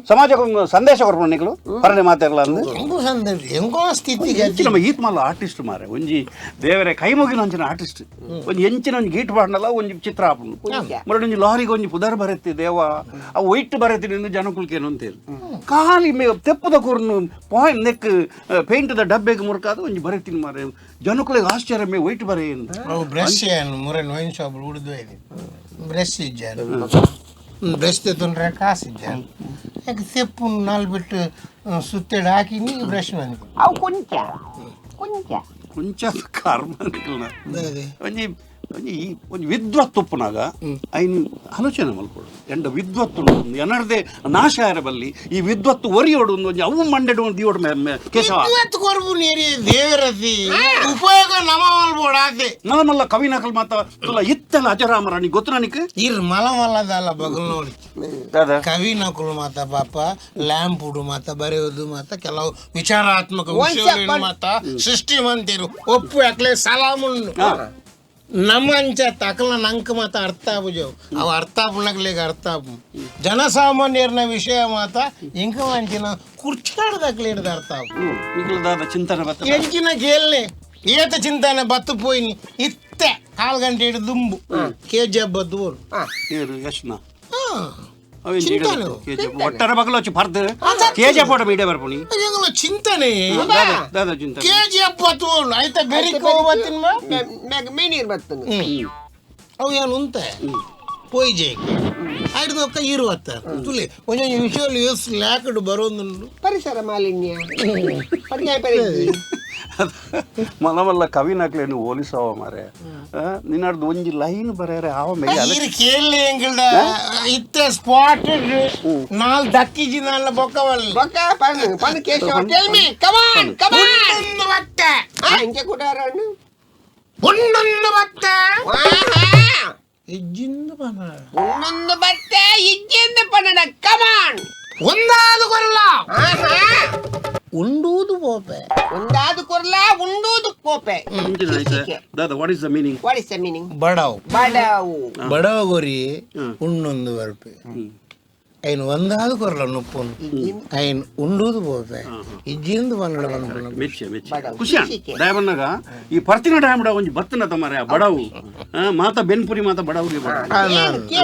ಸಮಾಜ ಸಂದೇಶ ಕೊರ್ಪು ನಿಕಲು ಪರನೆ ಮಾತಾಡಲ್ಲ ಅಂದು ಹೆಂಗೋ ಸಂದೇಶ ಹೆಂಗೋ ಸ್ಥಿತಿಗೆ ಎಂಚಿನ ನಮ್ಮ ಈತ್ ಮಲ್ಲ ಆರ್ಟಿಸ್ಟ್ ಮಾರೆ ಒಂಜಿ ದೇವರೇ ಕೈ ಮುಗಿನ ಒಂಚಿನ ಆರ್ಟಿಸ್ಟ್ ಒಂಜಿ ಎಂಚಿನ ಒಂಜಿ ಗೀಟ್ ಪಾಡ್ನಲ್ಲ ಒಂಜಿ ಚಿತ್ರ ಆಪುಂಡು ಮರಡಿ ಒಂಜಿ ಲಾರಿಗೆ ಒಂಜಿ ಪುದರ್ ಬರತ್ತೆ ದೇವ ಆ ವೈಟ್ ಬರತ್ತೆ ನಿಂದು ಜನಕುಲ್ಕೇನು ಅಂತೇಳಿ ಖಾಲಿ ಮೇ ತೆಪ್ಪದ ಕೂರ್ನು ಪಾಯಿಂಟ್ ನೆಕ್ ಪೇಂಟ್ the ಡಬ್ಬೆಗೆ ಮುರುಕಾದ ಒಂಜಿ ಬರತ್ತೀನಿ ಮಾರೆ ಜನಕುಲಿಗೆ ಆಶ್ಚರ್ಯ ಮೇ ವೈಟ್ ಬರೆ ಅಂತ ಅವು ಬ್ರಷ್ ಏನು ಮುರನ್ ವೈನ್ ಶಾಪ್ ಉಳಿದು ಇದೆ ಬ್ರಷ್ ಇಜ್ಜಾರು ಬ್ರಷ್ ತೊಂದರೆ ಕಾಸು ಇಜ್ಜಾರು ಯಾಕೆ ತೆಪ್ಪು ನಾಲ್ ಬಿಟ್ಟು ಸುತ್ತೇಡು ಹಾಕಿ ನೀ ಬ್ರಷ್ ಬಂದು ಅವು ಕೊಂಚ ಕೊಂಚ ಕೊಂಚ ಕರ್ಮ ನಿಕಲ್ನ ಒಂಜಿ ಒಂಜಿ ಒಂಜಿ ವಿದ್ವತ್ ಉಪ್ಪುನಾಗ ಐನ್ ಆಲೋಚನೆ ಮಲ್ಕೊಡು ಎಂಡ ವಿದ್ವತ್ತು ಎನರ್ದೆ ನಾಶ ಬಲ್ಲಿ ಈ ವಿದ್ವತ್ತು ಒರಿಯೋಡು ಒಂಜಿ ಅವು ಮಂಡೆಡು ಒಂದು ದಿಯೋಡು ಕೇಶವ ಇವತ್ತು ಕೊರ್ಬು ನೀರಿ ದೇವರತಿ ಉಪಯೋಗ ನಮ ಮಲ್ಬೋಡ ಆತೆ ನಲಮಲ್ಲ ಕವಿನಕಲ್ ಮಾತ ತುಲ ಇತ್ತೆಲ್ಲ ಅಜರಾಮರ ನೀ ಗೊತ್ತು ನನಗೆ ಇರ್ ಮಲ ಮಲ್ಲದಲ್ಲ ಬಗಲ್ ನೋಡಿ ಕವಿ ನಕಲು ಮಾತ ಪಾಪ ಲ್ಯಾಂಪ್ ಉಡು ಮಾತ ಬರೆಯುವುದು ಮಾತ ಕೆಲವು ವಿಚಾರಾತ್ಮಕ ವಿಷಯಗಳನ್ನು ಮಾತ ಸೃಷ್ಟಿ ಮಂತಿರು ಒಪ್ಪು ಯಾಕ್ಲೆ ಸಲಾಮುಂಡು ನಮ್ಮ ಅಂಚ ತಕಲ ನಂಕ ಮಾತ ಅರ್ಥ ಆಪುಜವು ಅವು ಅರ್ಥ ಆಪುನಕ್ಲೆಗ್ ಅರ್ಥ ಆಪು ಜನಸಾಮಾನ್ಯರ್ನ ವಿಷಯ ಮಾತ ಇಂಕ ಮಂಚಿನ ಕುರ್ಚಾಡ್ದಕ್ಲೆ ಅರ್ಥ ಆಪು ನಿಕಲ್ ದಾದ ಚಿಂತನೆ ಬತ್ತ ಎಂಚಿನ ಕೇಳನೆ ಏತ ಚಿಂತನೆ ಬತ್ತು ಪೋಯಿನಿ ಇತ್ತೆ ಕಾಲ್ ಗಂಟೆ ಹಿಡಿದು ದುಂಬು ಕೆ ಜಿ ಬತ್ತು ಬೋರು ಏರು ಯಶ್ನ ಚಿಂತನೆ ಒಟ್ಟರ ಬಗಲು వచ్చి ಪರ್ದು ಕೆಜಿ ಪೋಟ ಮೀಡಿಯಾ ಬರ್ಪುಣಿ ಎಂಗಲ ಚಿಂತನೆ ದಾದ ಚಿಂತನೆ ಕೆ ಜಿ ಬತ್ತು ಬೋರು ಆಯ್ತಾ ಬೆರಿಕ್ ಹೋಗ್ಬತ್ತಿನ ಮೇನೀರ್ ಬರ್ತಂಗ ಅವು ಏನು ಉಂತೆ ಪೋಯ್ ಜೇಕ್ ಐದು ಒಕ್ಕ ಇರು ಅತ್ತ ತುಲಿ ಒಂಜೊಂಜಿ ವಿಷಯ ಯೂಸ್ ಲ್ಯಾಕ್ಡ್ ಬರೋದುಂಡು ಪರಿಸರ ಮಾಲಿನ್ಯ ಪರ್ಯಾಯ ಪರಿಧಿ ಮಲಮಲ್ಲ ಕವಿನಕ್ಲೇನು ಹೋಲಿಸವ ಮಾರೆ ನಿನ್ನಡ್ದು ಒಂಜಿ ಲೈನ್ ಬರೆಯರೆ ಆವ ಮೇಲೆ ಈರ್ ಕೇಳಿ ಎಂಗಲ್ಡ ಇತ್ತೆ ಸ್ಪಾಟ್ ನಾಲ್ ದಕ್ಕಿಜಿ ನಾಲ್ ಬೊಕ್ಕವಲ್ಲ ಬೊಕ್ಕ ಪನ್ ಪನ್ Keshava tell me come on come on ಉಂಡೊಂದು ಬತ್ತೆ ಇಂಚೆ ಕುಟಾರಣ್ಣು ಉಂಡೊಂದು ಬತ್ತೆ ಆಹಾ ಇಜ್ಜಿಂದು ಪನ ಉಣ್ಣೊಂದು ಬತ್ತೆ ಇಜ್ಜಿಂದ ಪನ್ನಡ ಕಮಾನ್ ಒಂದಾದು ಕೊರಲ ಆಹಾ ಉಂಡೂದು ಪೋಪೆ ಒಂದಾದು ಕೊರ್ಲ ಉಂಡೂದು ಕೋಪೆ ದಾದ what is the meaning what is the meaning ಬಡವ್ ಬಡವು ಬಡವ ಗೊರಿ ಉಣ್ಣೊಂದು ಬರ್ಪೆ ಐನ್ ಒಂದಾದು ಕೊರಲ ನುಪ್ಪುನು ಐನ್ ಉಂಡೂದು ಪೋಪೆ ಇಜ್ಜಿಂದು ಪನ್ನಡ ಪನ್ಪುನ ಮೆಚ್ಚೆ ಮೆಚ್ಚೆ ಖುಷಿ ದಯಬನ್ನಾಗ ಈ ಪರ್ತಿನ ಟೈಮ್ ಒಂಜಿ ಬತ್ತನ ತಮಾರೆ ಆ ಬಡವು ಮಾತ ಬೆನ್ಪುರಿ ಮಾತ ಬಡವ್ರಿಗೆ ಬಡವು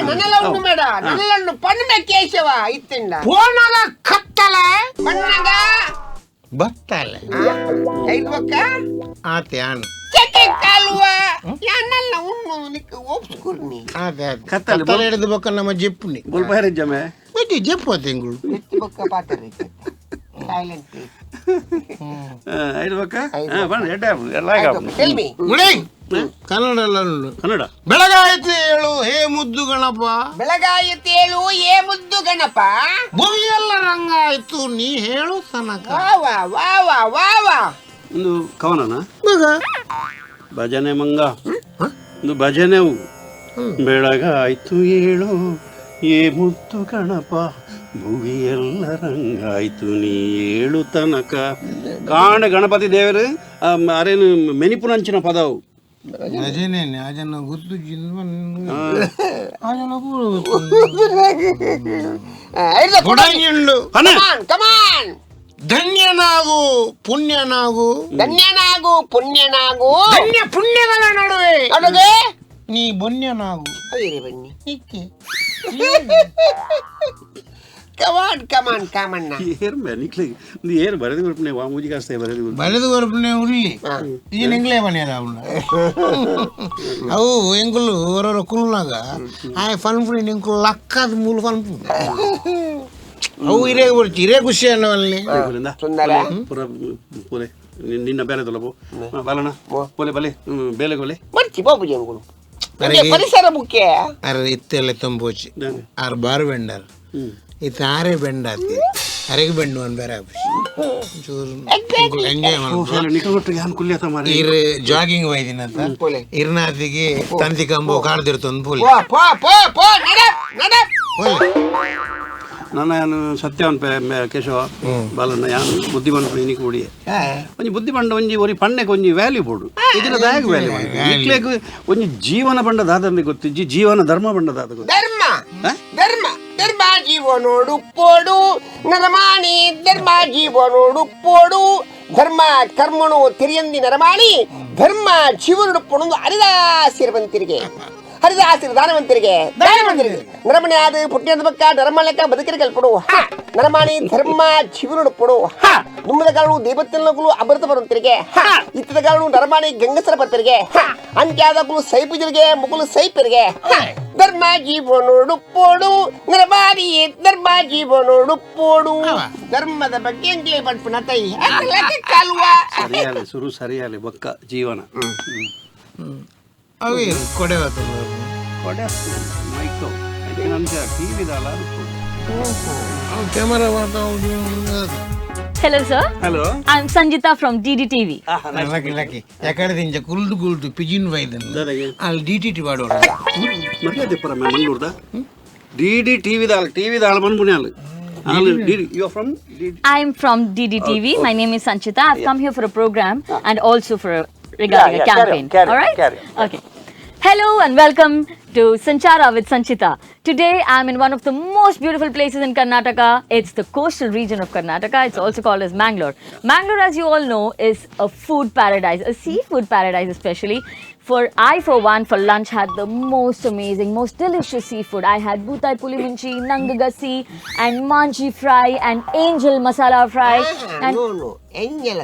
ನನ್ನೆಲ್ಲ ಉಂಡು ಮೇಡ ನನ್ನೆಲ್ಲ ಉಂಡು ಪಣ್ಮೆ ಕೇಶವ ಇತ್ತಿಂಡ ಪೋನಗ ಕತ್ತಲೆ ಬಣ್ಣಗ ಬತ್ತಲೆ ಐದು ಬೊಕ್ಕ ಆತೆ ಆಣ್ ಚಕ್ಕೆ ಕಾಲುವ ಯಾನಲ್ಲ ಉಣ್ಣು ನಿಕ್ಕ ಒಪ್ಸ್ಕುರ್ನಿ ಆತೆ ಆತೆ ಕತ್ತಲೆ ಕತ್ತಲೆ ಹಿಡಿದು ಬೊಕ್ಕ ನಮ್ಮ ಜೆಪ್ಪುನಿ ಬೊಲ್ಪಾಯರ ಜಮೆ ಬಜ್ಜಿ ಜೆಪ್ಪು ತಿಂಗಳು ಬೊಕ್ಕ ಪಾತ್ರ ಸೈಲೆಂಟ್ ಪ್ಲೀಸ್ ಐದು ಬೊಕ್ಕ ಬಣ್ಣ ಎಡ್ಡೆ ಎಲ್ಲ ಟೆಲ್ ಮೀ ಉಳಿ ಕನ್ನಡ ಎಲ್ಲ ಉಂಟು. ಕನ್ನಡ ಬೆಳಗಾಯಿತು ಹೇಳು ಹೇ ಮುದ್ದು ಗಣಪ ಬೆಳಗಾಯಿತೇಳು ಏ ಮುದ್ದು ಗಣಪ ಭುವಿಯೆಲ್ಲ ರಂಗಾಯ್ತು ನೀ ಹೇಳು ತನಕ ವಾ ವಾ ವಾ ವಾ ವಾ ವಾ ಒಂದು ಕವನನ ಮಗ ಭಜನೆ ಮಂಗ ಒಂದು ಭಜನೆ ಬೆಳಗಾಯ್ತು ಏಳು ಏ ಮುತ್ತು ಗಣಪ ಭುವಿಯೆಲ್ಲ ರಂಗಾಯ್ತು ನೀ ಏಳು ತನಕ ಕಾಣ ಗಣಪತಿ ದೇವರು ಅರೇನು ಮೆನಿಪುನಂಚಿನ ಪದವು ಭಜನೆ ಆಜನ ಗೊತ್ತು ಆಜನ ಕೊಡಂಗಿಂಡು ಕಮಾನ್ ಕಮಾನ್ ಧನ್ಯನಾಗು ಪುಣ್ಯನಾಗು ಧನ್ಯನಾಗು ಪುಣ್ಯನಾಗು ಧನ್ಯ ಪುಣ್ಯಗಳ ನಡುವೆ ನಡುವೆ ನೀ ಬೊನ್ಯನಾಗು ಅಯ್ಯರಿ ಬನ್ನಿ ಇಕ್ಕೆ ಕಮಾನ್ ಕಮಾನ್ ಕಾಮಣ್ಣ ಏರ್ ನಿಕ್ಲಿ ಏರ್ ಬರೆದು ಕೊರ್ಪುನೆ ವಾ ಮೂಜಿ ಕಾಸ್ತೆ ಬರೆದು ಕೊರ್ಪುನೆ. ಬರೆದು ಕೊರ್ಪುನೆ ಉಳ್ಳಿ ಈ ನಿಂಗ್ಲೇ ಬನ್ನಿರ ಅವನ ಅವು ಎಂಕುಲು ಹೊರೊರ ಕುಲ್ನಾಗ ಆಯ್ ಫನ್ಪುನಿ ನಿಂಕುಲು ಲಕ್ಕದ ಮೂಲು ಫನ್ಪು ಅವು ಇರೇ ಬರ್ತಿ ಇರೇ ಖುಷಿ ಅನ್ನವಲ್ಲಿ ಸುಂದರ ಪೂರ ಪೂಲೆ ನಿನ್ನ ಬೇಲೆ ತೊಲಬು ಬಾಲಣ್ಣ ಪೋಲೆ ಬಲೆ ಬೇಲೆ ಗೊಲೆ ಬರ್ಚಿ ಬಾಬು ಜನಗಳು ಪರಿಸರ ಮುಖ್ಯ. ಅರೆ ಇತ್ತೆಲ್ಲ ತಂಬೋಚಿ ಆರು ಬಾರು ಬೆಂಡಾರ್ ಇತ್ತ ಆರೇ ಬೆಂಡಾತಿ ಅರೆಗೆ ಬೆಂಡು ಅನ್ ಬೇರೆ ಚೂರು ಎಂಜಾಯ್ ಮಾಡ್ಬೋದು. ನಿಕಲ್ ಯಾನ್ ಕುಲ್ಯತ ಮಾರಿ ಇರ್ ಜಾಗಿಂಗ್ ವೈದಿನಂತ ಪೋಲೆ. ಇರ್ನಾತಿಗೆ ತಂತಿ ಕಂಬ ಕಾಡ್ದಿರ್ತೊಂದು ಪೋಲೆ. ಪೋ ಪೋ ಪೋ ಪೋ ನಡ ನಡ. ಪೋಲೆ. ನನ್ನ ಯಾನು ಸತ್ಯವನ್ ಕೇಶವ ಬಾಲಣ್ಣ ಯಾನ್ ಬುದ್ಧಿ ಬಂಡ ಇನಿಕ್ ಬುಡಿಯೆ ಒಂಜಿ ಬುದ್ಧಿ ಬಂಡ ಒಂಜಿ ಒರಿ ಪಣ್ಣೆಗೆ ಒಂಜಿ ವ್ಯಾಲ್ಯೂ ಬೋಡು ಇದಿನ ದಾಯಕ ವ್ಯಾಲ್ಯೂ ನಿಕ್ಲೆಗ್ ಒಂಜಿ ಜೀವನ ಬಂಡ ದಾದಂದಿ ಗೊತ್ತಿಜ್ಜಿ, ಜೀವನ ಧರ್ಮ ಬಂಡ ದಾದ ಗೊತ್ತು. ಧರ್ಮ ಧರ್ಮ ಧರ್ಮ ಜೀವನೋಡು ಪೋಡು ನರಮಾಣಿ ಧರ್ಮ ಜೀವನೋಡು ಪೋಡು ಧರ್ಮ ಕರ್ಮಣು ತಿರಿಯಂದಿ ನರಮಾಣಿ ಧರ್ಮ ಜೀವನೋಡು ಪೊಣೊಂದು ಹರಿದಾಸಿರ ಬಂತಿರಿಗೆ ಹರಿದಾಸಿರ ದಾನವಂತರಿಗೆ ದಾನವಂತರಿಗೆ ನರಮಣಿ ಆದ ಪುಟ್ಟಿಯದ ಬಕ್ಕ ಧರ್ಮ ಲೆಕ್ಕ ಬದುಕಿರ ಕಲ್ಪಡು ಹ ನರಮಾಣಿ ಧರ್ಮ ಜೀವನೋಡು ಪೊಡು ಹ ನುಮ್ಮದ ಕಾಳು ದೇವತೆಲ್ಲಗಳು ಅಮೃತ ಬರುವಂತರಿಗೆ ಹ ಇತ್ತದ ಕಾಳು ನರಮಾಣಿ ಗಂಗಸರ ಬರ್ತಿರಿಗೆ ಹ ಅಂತ್ಯಾದಕುಲು ಸೈಪುಜರಿಗೆ ಮುಗುಲು ಸೈಪರಿಗೆ ಹ ಧರ್ಮ ಜೀವನೋಡು ಪೋಡು ನರಮಾಣಿ ಧರ್ಮ ಜೀವನೋಡು ಪೋಡು ಧರ್ಮದ ಬಗ್ಗೆ ಎಂಕ್ಲೆ ಪಡ್ಪುನ ತೈ ಕಲ್ವಾ ಸರಿಯಾಲೆ ಸುರು ಸರಿಯಾಲೆ ಬೊಕ್ಕ ಜೀವನ. ಅವೇ ಕೊಡೆ ಕೊಡೆ ಮೈಕೋ ನಂಚ ಟಿವಿ ದಾಲ. Camera. Hello sir. Hello. I'm Sanjita from DDTV. Lucky lucky ಎಕಡೆ ದಿಂಚ ಕುಲ್ದು ಕುಲ್ದು ಪಿಜಿನ್ ವೈದನ್ ಅಲ್ಲಿ D T T ವಾಡೋಣ. ಮರ್ಯಾದೆ ಪರ ಮಂಗಳೂರ್ದ D D TV ದಾಲ್ ಟಿವಿ ದಾಲ್ ಬಂದ್ಬುಣ್ಯಾಲ್ D you are from D I'm from DDTV. My name is Sanchita. I've come here for a program and also for a, regarding a campaign. All right? Okay. Hello and welcome to Sanchara with Sanchita. Today I'm in one of the most beautiful places in Karnataka. It's the coastal region of Karnataka. It's also called as Mangalore. Mangalore, as you all know, is a food paradise, a seafood paradise especially. For I, for one, for lunch had the most amazing, most delicious seafood. I had butai puliminchi, nangagasi, and manchi fry, and angel masala fry. And no no angel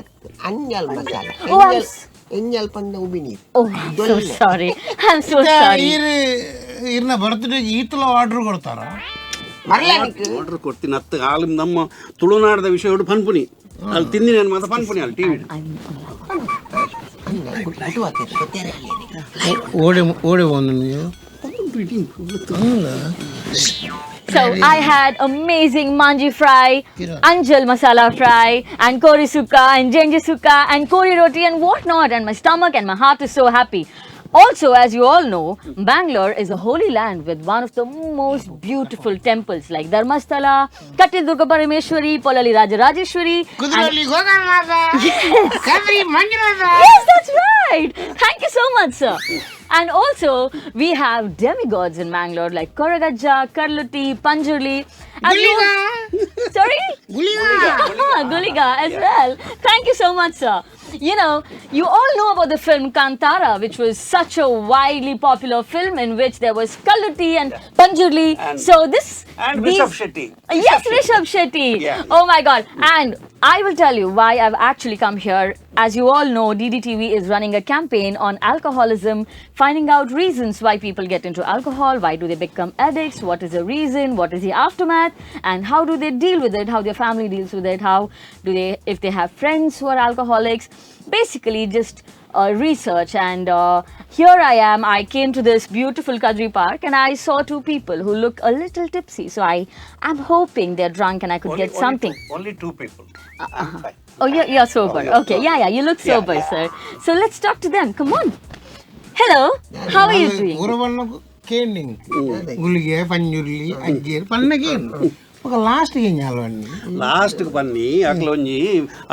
angel masala. Oh, I'm angel angel ಪಂಡ ಉಬಿನೀರ್. Oh, I'm so sorry. I'm so sorry. ಇರ್ ಇರ್ನ birthday ಈತಲ order ಕೊಡ್ತಾರ. ಮರಲಾನಿಕ್ order ಕೊಡ್ತೀನಿ ಅತ್ತ ಹಾಲು ನಮ್ಮ ತುಳುನಾಡದ ವಿಷಯ ಪನ್ಪುನಿ ಅಲ್ಲಿ ತಿಂದಿನಿ ಏನು ಮಾತ್ರ ಪನ್ಪುನಿ ಅಲ್ಲಿ ಟಿವಿ. ಓಡಿ ಓಡಿ ಬಂದು ನೀವು. So I had amazing manji fry, anjal masala fry, and kori sukka, and jenji sukka, and kori roti, and whatnot. And my stomach and my heart is so happy. Also, as you all know, Bangalore is a holy land with one of the most beautiful temples like Dharmasthala, Kattil Durga Parameshwari, Polali Raja Rajeshwari. And Kudroli Gokarnatha Kadri Manjunatha. Yes, that's right. Thank you so much, sir. And also, we have demigods in Mangalore like Koragajja, Karluti, Panjurli. And Guliga. Sorry? Guliga. Guliga as well. Thank you so much, sir. You know, you all know about the film Kantara, which was such a widely popular film in which there was Kalluti and Panjurli. So this... And these- Rishabh Shetty. Yes, Rishabh Shetty. Yeah. Oh my God. And I will tell you why I've actually come here. As you all know, DDTV is running a campaign on alcoholism, finding out reasons why people get into alcohol, why do they become addicts, what is the reason, what is the aftermath, and how do they deal with it, how their family deals with it, how do they, if they have friends who are alcoholics. Basically, just research. And here I am. I came to this beautiful Kadri Park and I saw two people who look a little tipsy. So I am hoping they're drunk and I could get something. Only two people. Oh, you're sober. Okay, yeah, yeah, you look sober, sir. So let's talk to them. Come on. Hello, how are you doing? ಊರಬಣ್ಣకు ಕೇಂಡಿ ಗುಳಿಗೆ ಪಂಜುರ್ಲಿ ಅಜ್ಜೇರು ಪನ್ನಗೇನು ఒక last ఏం చాలండి. Last ಬನ್ನಿ ಅಕ್ಲ ಒಂಜಿ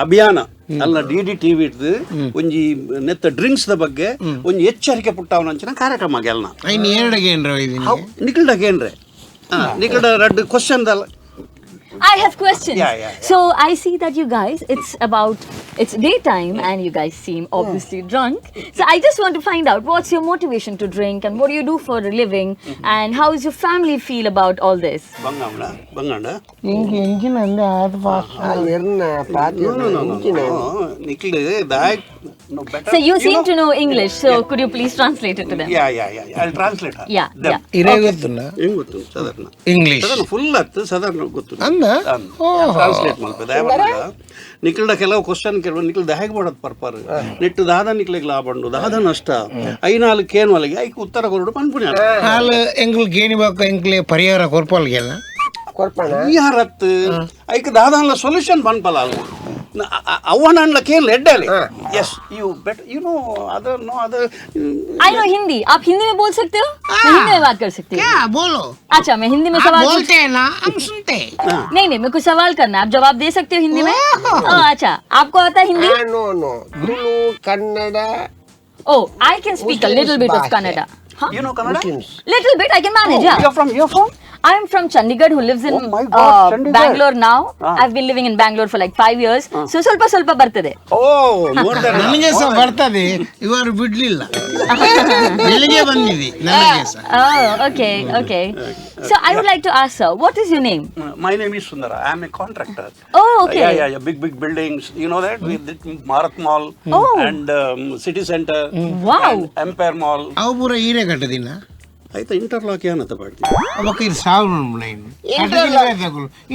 ಅಭಿಯಾನ ಅಲ್ಲ D D TV ಇಡ್ದು ಒಂಜಿ ನೆತ್ತ drinks the ಬಗ್ಗೆ ಒಂಜಿ ಎಚ್ಚರಿಕೆ ಪುಟ್ಟವನಂಚಿನ ಕಾರ್ಯಕ್ರಮ ಗೆಲ್ನ. అయిన ఏడగేండ్రా ఇది ನಿಕಲ್ಡ ಕೇಂದ್ರೆ ನಿಕಲ್ಡ ರಡ್ಡು question ದಲ್ಲ. I have questions. Yeah, yeah, yeah. So I see that you guys, it's daytime and you guys seem obviously drunk. So I just want to find out what's your motivation to drink and what do you do for a living and how does your family feel about all this? ಬಂಗಾಂಡ ಬಂಗಾಂಡ ఇంక engine అండి ఆట fast. ಎರ್ನ ಪಾತಿ ನಿಕ್ಲು ದಾಯ್ No, better. So you seem to know English, so could you please translate it to them? Yeah. I'll translate her. Yeah, Them. yeah. ಇರೇ ಗೊತ್ತುಂಡ? ಹೆಂಗ್ ಗೊತ್ತು ಸಾಧಾರಣ? English. ಸಾಧಾರಣ full ಹತ್ತು ಸಾಧಾರಣ ಗೊತ್ತು. ಅಂದ? ಟ್ರಾನ್ಸ್ಲೇಟ್ ಮಲ್ಪೆ ನಿಖಿಲ್ಡ ಕೆಲವು ಕ್ವಶನ್ ಕೇಳುವ ನಿಖಿಲ್ ಹೇಗೆ ಮಾಡೋದು ಪರ್ಪರ್ ನೆಟ್ಟು ದಾದ ನಿಕ್ಲಿಗೆ ಲಾಭ ಉಂಡು ದಾದ ನಷ್ಟ ಐನಾಲ್ಕು ಕೇನು ಅಲ್ಲಿಗೆ ಐಕ್ ಉತ್ತರ ಕೊರಡು ಪನ್ಪುಣಿ. ಹಾಲು ಎಂಗ್ಲು ಗೇಣಿ ಬಾಕ ಎಂಕ್ಲೆ ಪರಿಹಾರ ಕೊರ್ಪಾಲ್ಗೆಲ್ಲ. ಕೊರ್ಪಣ. ಪರಿಹಾರತ್ ಐಕ್ ದಾದಾನ್ಲ ಸೊಲ್ಯೂಷನ್ ಪನ್ಪಲ ಅಲ್ಲ ಅವನನ್ಲ ಕೇನ್ ಎಡ್ಡಲಿ. Yes, you bet you know other, no other. I know Hindi. आप हिंदी में बोल सकते हो? मैं हिंदी में बात कर सकती हूँ। ಕ್ಯಾ ಬೋಲೋ. अच्छा, मैं हिंदी में सवाल पूछ ಬೋಲ್ತೆ ನಾ ಹಮ್ ಸುನ್ತೆ. नहीं नहीं, मेरे को सवाल करना है, आप जवाब दे सकते हो हिंदी में? ओ, अच्छा, आपको आता है Hindi? No no, Tulu, Kannada. Oh, I can speak a little bit of ಭಾಷೆ. Kannada. You know Kannada? Muslims. Little bit I can manage. You from you from? I am from Chandigarh, who lives in Oh my God, Chandigarh. Bangalore now. Ah. I've been living in Bangalore for like 5 years. So ಸ್ವಲ್ಪ ಸ್ವಲ್ಪ ಬರ್ತದೆ. ಓ, more than ನನಗೆ ಸಹ ಬರ್ತದೆ, ಇವರು ಬಿಡ್ಲಿಲ್ಲ. ಬೆಳಿಗ್ಗೆ ಬಂದಿದೆ ನನಗೆ ಸಹ. Oh, okay, okay. So I would like to ask, sir, what is your name? My name is Sundara. I am a contractor. Oh, okay. Yeah. Big, big buildings. You know that? With the Bharat Mall Oh. and City Center. Wow. And Empire Mall. ಅವು ಪೂರ ಹೀರೆ ಕಟ್ಟದಿನ. ಆಯ್ತಾ, interlock ಏನಂತ ಪಾಡ್ತಿ? ಅವಕ್ಕ ಇದು ಸಾವಿರ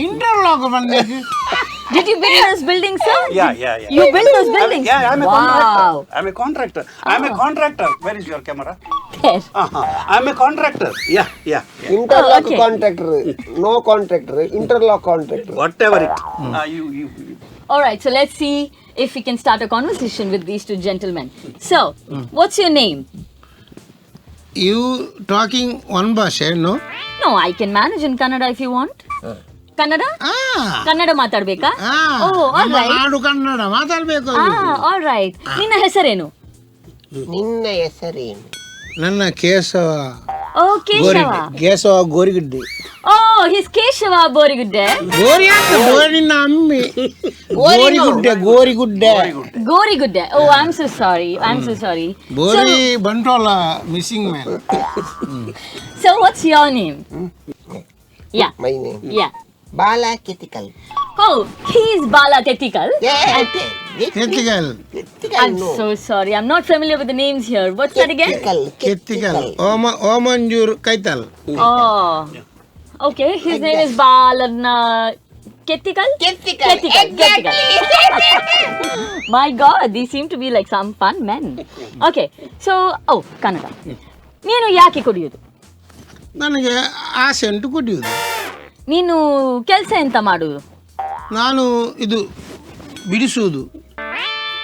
interlock ಬಂದಿದ್ದು. Did you build those buildings, sir? Yeah. You built those buildings? Yeah, I'm a Wow. contractor. I'm a contractor. I'm a contractor. Where is your camera? There. Uh-huh. I'm a contractor. Yeah. Interlock. Okay. Contractor, no contractor, interlock contractor. Whatever it. You. All right, so let's see if we can start a conversation with these two gentlemen. So, what's your name? You talking one ಭಾಷೆ, no? No, I can manage in Kannada if you want. Kannada? Kannada ಮಾತಾಡ್ಬೇಕಾ? Oh, all ನಮ್ಮ right. ನಾಡು ಕನ್ನಡ ಮಾತಾಡ್ಬೇಕು ಅದು. Ah, all right. ನಿನ್ನ ಹೆಸರೇನು? ನಿನ್ನ ಹೆಸರೇನು? ನನ್ನ Keshava. Oh, Keshava. Gorigudde, Keshava Gorigudde. Oh, he's Keshava Borigudde. ಗೋರಿ ಅಂತ ಗೋರಿನ ಅಮ್ಮಿ Gorigudde, Gorigudde. Gorigudde. Oh, I'm so sorry. I'm so sorry. Bori Bantwal missing man. So, what's your name? Yeah. My name? Yeah. Bala Ketikal. Oh, he's Bala Ketikal. Kettikal. I'm so sorry. I'm not familiar with the names here. What's that again? Kettikal Oma Omanjur Kaithal. Oh. Okay, his name is Balana Ketikal? Ketikal, Ketikal. Ketikal. My God, these seem to be like some fun men. Okay, so, oh, Kannada. ನೀನು ಯಾಕೆ ಕುಡಿಯುವುದು? ನನಗೆ ಆಸೆ ಉಂಟು ಕುಡಿಯುವುದು. ನೀನು ಕೆಲಸ ಎಂತ ಮಾಡುವುದು? ನಾನು ಇದು ಬಿಡಿಸುವುದು.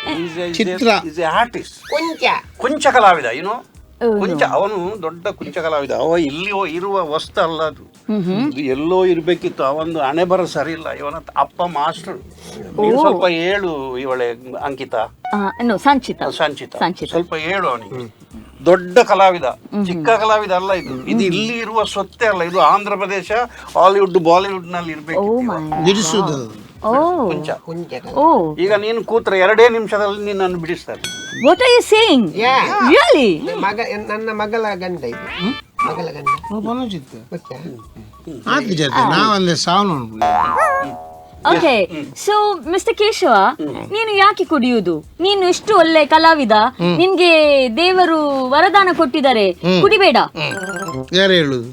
He's a, Chitra. He's a artist. ಕೊಂಚ. ಕುಂಚ ಕಲಾವಿದ, you know. Oh, ಕುಂಚ, ಅವನು ದೊಡ್ಡ ಕುಂಚ ಕಲಾವಿದ. ಅವ ಇಲ್ಲಿ ಇರುವ ವಸ್ತು ಅಲ್ಲ ಅದು, ಇದು ಎಲ್ಲೋ ಇರ್ಬೇಕಿತ್ತು. ಅವೊಂದು ಹಣೆ ಬರ ಸರಿ ಇಲ್ಲ. ಇವನ ಅಪ್ಪ ಮಾಸ್ಟರ್. ನೀನು ಸ್ವಲ್ಪ ಹೇಳು ಇವಳೆ ಅಂಕಿತಾ. ನೋ, ಸಂಚಿತ. ಸಂಚಿತ. ಸಂಚಿತ. ಸ್ವಲ್ಪ ಹೇಳು ಅವನಿಗೆ. ದೊಡ್ಡ ಕಲಾವಿದ, ಚಿಕ್ಕ ಕಲಾವಿದ ಅಲ್ಲ ಇದು. ಇದು ಇಲ್ಲಿ ಇರುವ ಸ್ವತ್ತೇ ಅಲ್ಲ ಇದು. ಆಂಧ್ರ ಪ್ರದೇಶ, ಹಾಲಿವುಡ್, ಬಾಲಿವುಡ್ ನಲ್ಲಿ ಇರ್ಬೇಕು. ಓ ಮೈ. ಬಿಡಿಸುವುದು. ಓ. ಕುಂಚ. ಕೊಂಚ. ಓ. ಈಗ ನೀನು ಕೂತ್ರೆ ಎರಡೇ ನಿಮಿಷದಲ್ಲಿ ನಿನ್ನನ್ನು ಬಿಡಿಸ್ತಾರೆ. What are you saying? Yeah. Really? ಮಗ, ನನ್ನ ಮಗಳ ಗಂಡ ಇದು, ಮಗಳ ಗಂಡ. ಪನಚಿತ್ತ. ಗೊತ್ತಾ? ಆತು ಜೊತೆ ನಾವಂದ್ರೆ ಸಾವು ನೋಡ್ಬಿಡಿ. Okay, so mister Keshava, ನೀನು ಯಾಕೆ ಕುಡಿಯುವುದು? ನೀನು ಇಷ್ಟು ಒಳ್ಳೆ ಕಲಾವಿದ, ನಿನ್ಗೆ ದೇವರು ವರದಾನ ಕೊಟ್ಟಿದ್ದಾರೆ, ಕುಡಿಬೇಡ. ಯಾರು ಹೇಳುದು?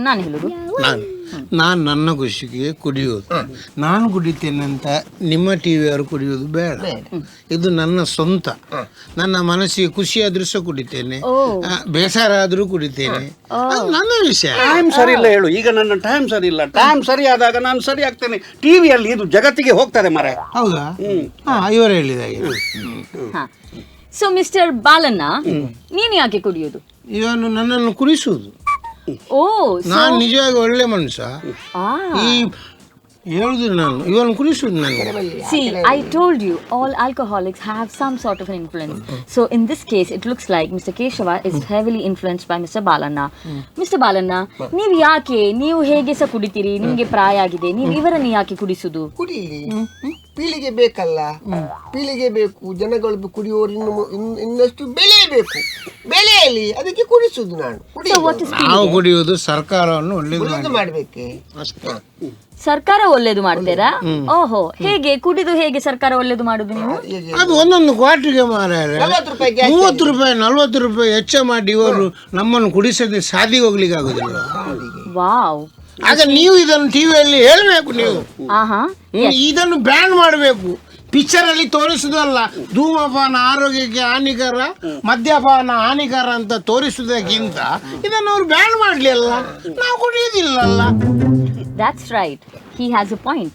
ನಾನು ಹೇಳುದು. ನಾನು ನಾನು ನನ್ನ ಖುಷಿಗೆ ಕುಡಿಯೋದು. ನಾನು ಕುಡಿತೇನೆ ಅಂತ ನಿಮ್ಮ ಟಿ ವಿಯವರು ಕುಡಿಯೋದು ಬೇಡ. ಇದು ನನ್ನ ಸ್ವಂತ, ನನ್ನ ಮನಸ್ಸಿಗೆ ಖುಷಿ ಆದ್ರೂ ಸಹ ಕುಡಿತೇನೆ, ಓ. ಬೇಸರ ಆದ್ರೂ ಕುಡಿತೇನೆ. ಅದು ನನ್ನ ವಿಷಯ. ಟೈಮ್ ಸರಿ ಇಲ್ಲ ಹೇಳು. ಈಗ ನನ್ನ ಟೈಮ್ ಸರಿ ಇಲ್ಲ. ಟೈಮ್ ಸರಿ ಆದಾಗ ನಾನು ಸರಿ ಆಗ್ತೇನೆ. ಟಿವಿಯಲ್ಲಿ ಇದು ಜಗತ್ತಿಗೆ ಹೋಗ್ತದೆ ಮರೆ. ಹೌದಾ? ಹಾ, ಇವರು ಹೇಳಿದಾಗೆ. ಹಾ, ಸೊ ಮಿಸ್ಟರ್ ಬಾಲಣ್ಣ, ನೀನು ಯಾಕೆ ಕುಡಿಯುವುದು? ಇವನು ನನ್ನನ್ನು ಕುಡಿಸುವುದು. ಓ. ನಾನು ನಿಜವಾಗಿ ಒಳ್ಳೆ ಮನುಷ್ಯ. ಈ ಹೇಳುದು ನಾನು, ಇವನು ಕುಡಿಸುವುದು ನನಗೆ. See, I told you all alcoholics have some sort of an influence. So in this case, it looks like Mr. Keshava is heavily influenced by Mr. Balanna. Mr. Balanna, ನೀವು ಯಾಕೆ, ನೀವು ಹೇಗೆ ಸಹ ಕುಡಿತೀರಿ, ನಿಮ್ಗೆ ಪ್ರಾಯ ಆಗಿದೆ, ನೀವು ಇವರನ್ನು ಯಾಕೆ ಕುಡಿಸುದು? ಕುಡಿಲಿ, ಪೀಳಿಗೆ ಬೇಕಲ್ಲ, ಪೀಳಿಗೆ ಬೇಕು. ಜನಗಳು ಕುಡಿಯುವವರು ಇನ್ನು ಇನ್ನಷ್ಟು ಬೆಳೆಯಬೇಕು, ಬೆಳೆಯಲಿ, ಅದಕ್ಕೆ ಕುಡಿಸುದು ನಾನು. So what is ನಾವು ಕುಡಿಯುವುದು ಸರ್ಕಾರವನ್ನು ಒಳ್ಳೇದು ಒಳ್ಳೇದು ಮಾಡಿ ಮಾಡ್ಬೇಕೆ. ಅಷ್ಟೇ. ಸರ್ಕಾರ ಒಳ್ಳೇದು ಮಾಡ್ತೀರಾ? ಓಹೋ, ಹೇಗೆ ಕುಡಿದು ಹೇಗೆ ಸರ್ಕಾರ ಒಳ್ಳೇದು ಮಾಡುದು ನೀವು? ಅದು ಒಂದೊಂದು ಕ್ವಾರ್ಟರ್ಗೆ ಮಾರಾಯ 40 ರೂಪಾಯಿ. 30 ರೂಪಾಯಿ 40 ರೂಪಾಯಿ ಹೆಚ್ಚ ಮಾಡಿ ಇವರು ನಮ್ಮನ್ನು ಕುಡಿಸದೆ ಸಾದಿಗೆ ಹೋಗ್ಲಿಕ್ಕೆ ಆಗುದಿಲ್ಲ. ವಾವ್. ಆಗ ನೀವು ಇದನ್ನು ಟಿವಿಯಲ್ಲಿ ಹೇಳಬೇಕು ನೀವು. ಆಹಾ. ಇದನ್ನು ಬ್ಯಾನ್ ಮಾಡಬೇಕು. ಪಿಕ್ಚರ್ ಅಲ್ಲಿ ತೋರಿಸುದಲ್ಲ, ಧೂಮಪಾನ ಆರೋಗ್ಯಕ್ಕೆ ಹಾನಿಕರ, ಮದ್ಯಪಾನ ಹಾನಿಕರ ಅಂತ ತೋರಿಸುವುದಕ್ಕಿಂತ ಇದನ್ನು ಅವರು ಬ್ಯಾನ್ ಮಾಡ್ಲಿ ಅಲ್ಲ, ನಾವು ಕುಡಿಯುವುದಿಲ್ಲಲ್ಲ. That's right. He has a point.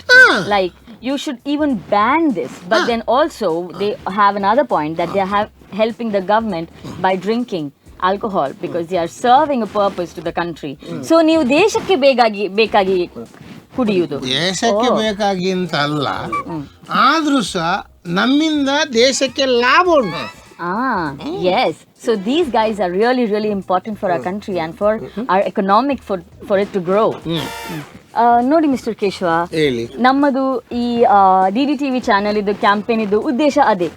Like, you should even ban this. But then also they have another point that they have helping the government by drinking alcohol because they are serving a purpose to the country. So ನೀವು ದೇಶಕ್ಕೆ ಬೇಕಾಗಿ ಬೇಕಾಗಿ ಕುಡಿಯುವುದು. ದೇಶಕ್ಕೆ ಬೇಕಾಗಿ ಅಂತ ಅಲ್ಲ, ಆದ್ರೂ ಸಹ ನಮ್ಮಿಂದ ದೇಶಕ್ಕೆ ಲಾಭ ಉಂಟು. Ah, yes. So these guys are really, really important for our country and for our economic for it to grow. ನೋಡಿ ಮಿಸ್ಟರ್ ಕೇಶವ, ಹೇಳಿ. ನಮ್ಮದು ಈ ಡಿಡಿ ಟಿವಿ ಚಾನೆಲ್ ಇದು ಕ್ಯಾಂಪೇನ್ ಇದು ಉದ್ದೇಶ ಅದೇ.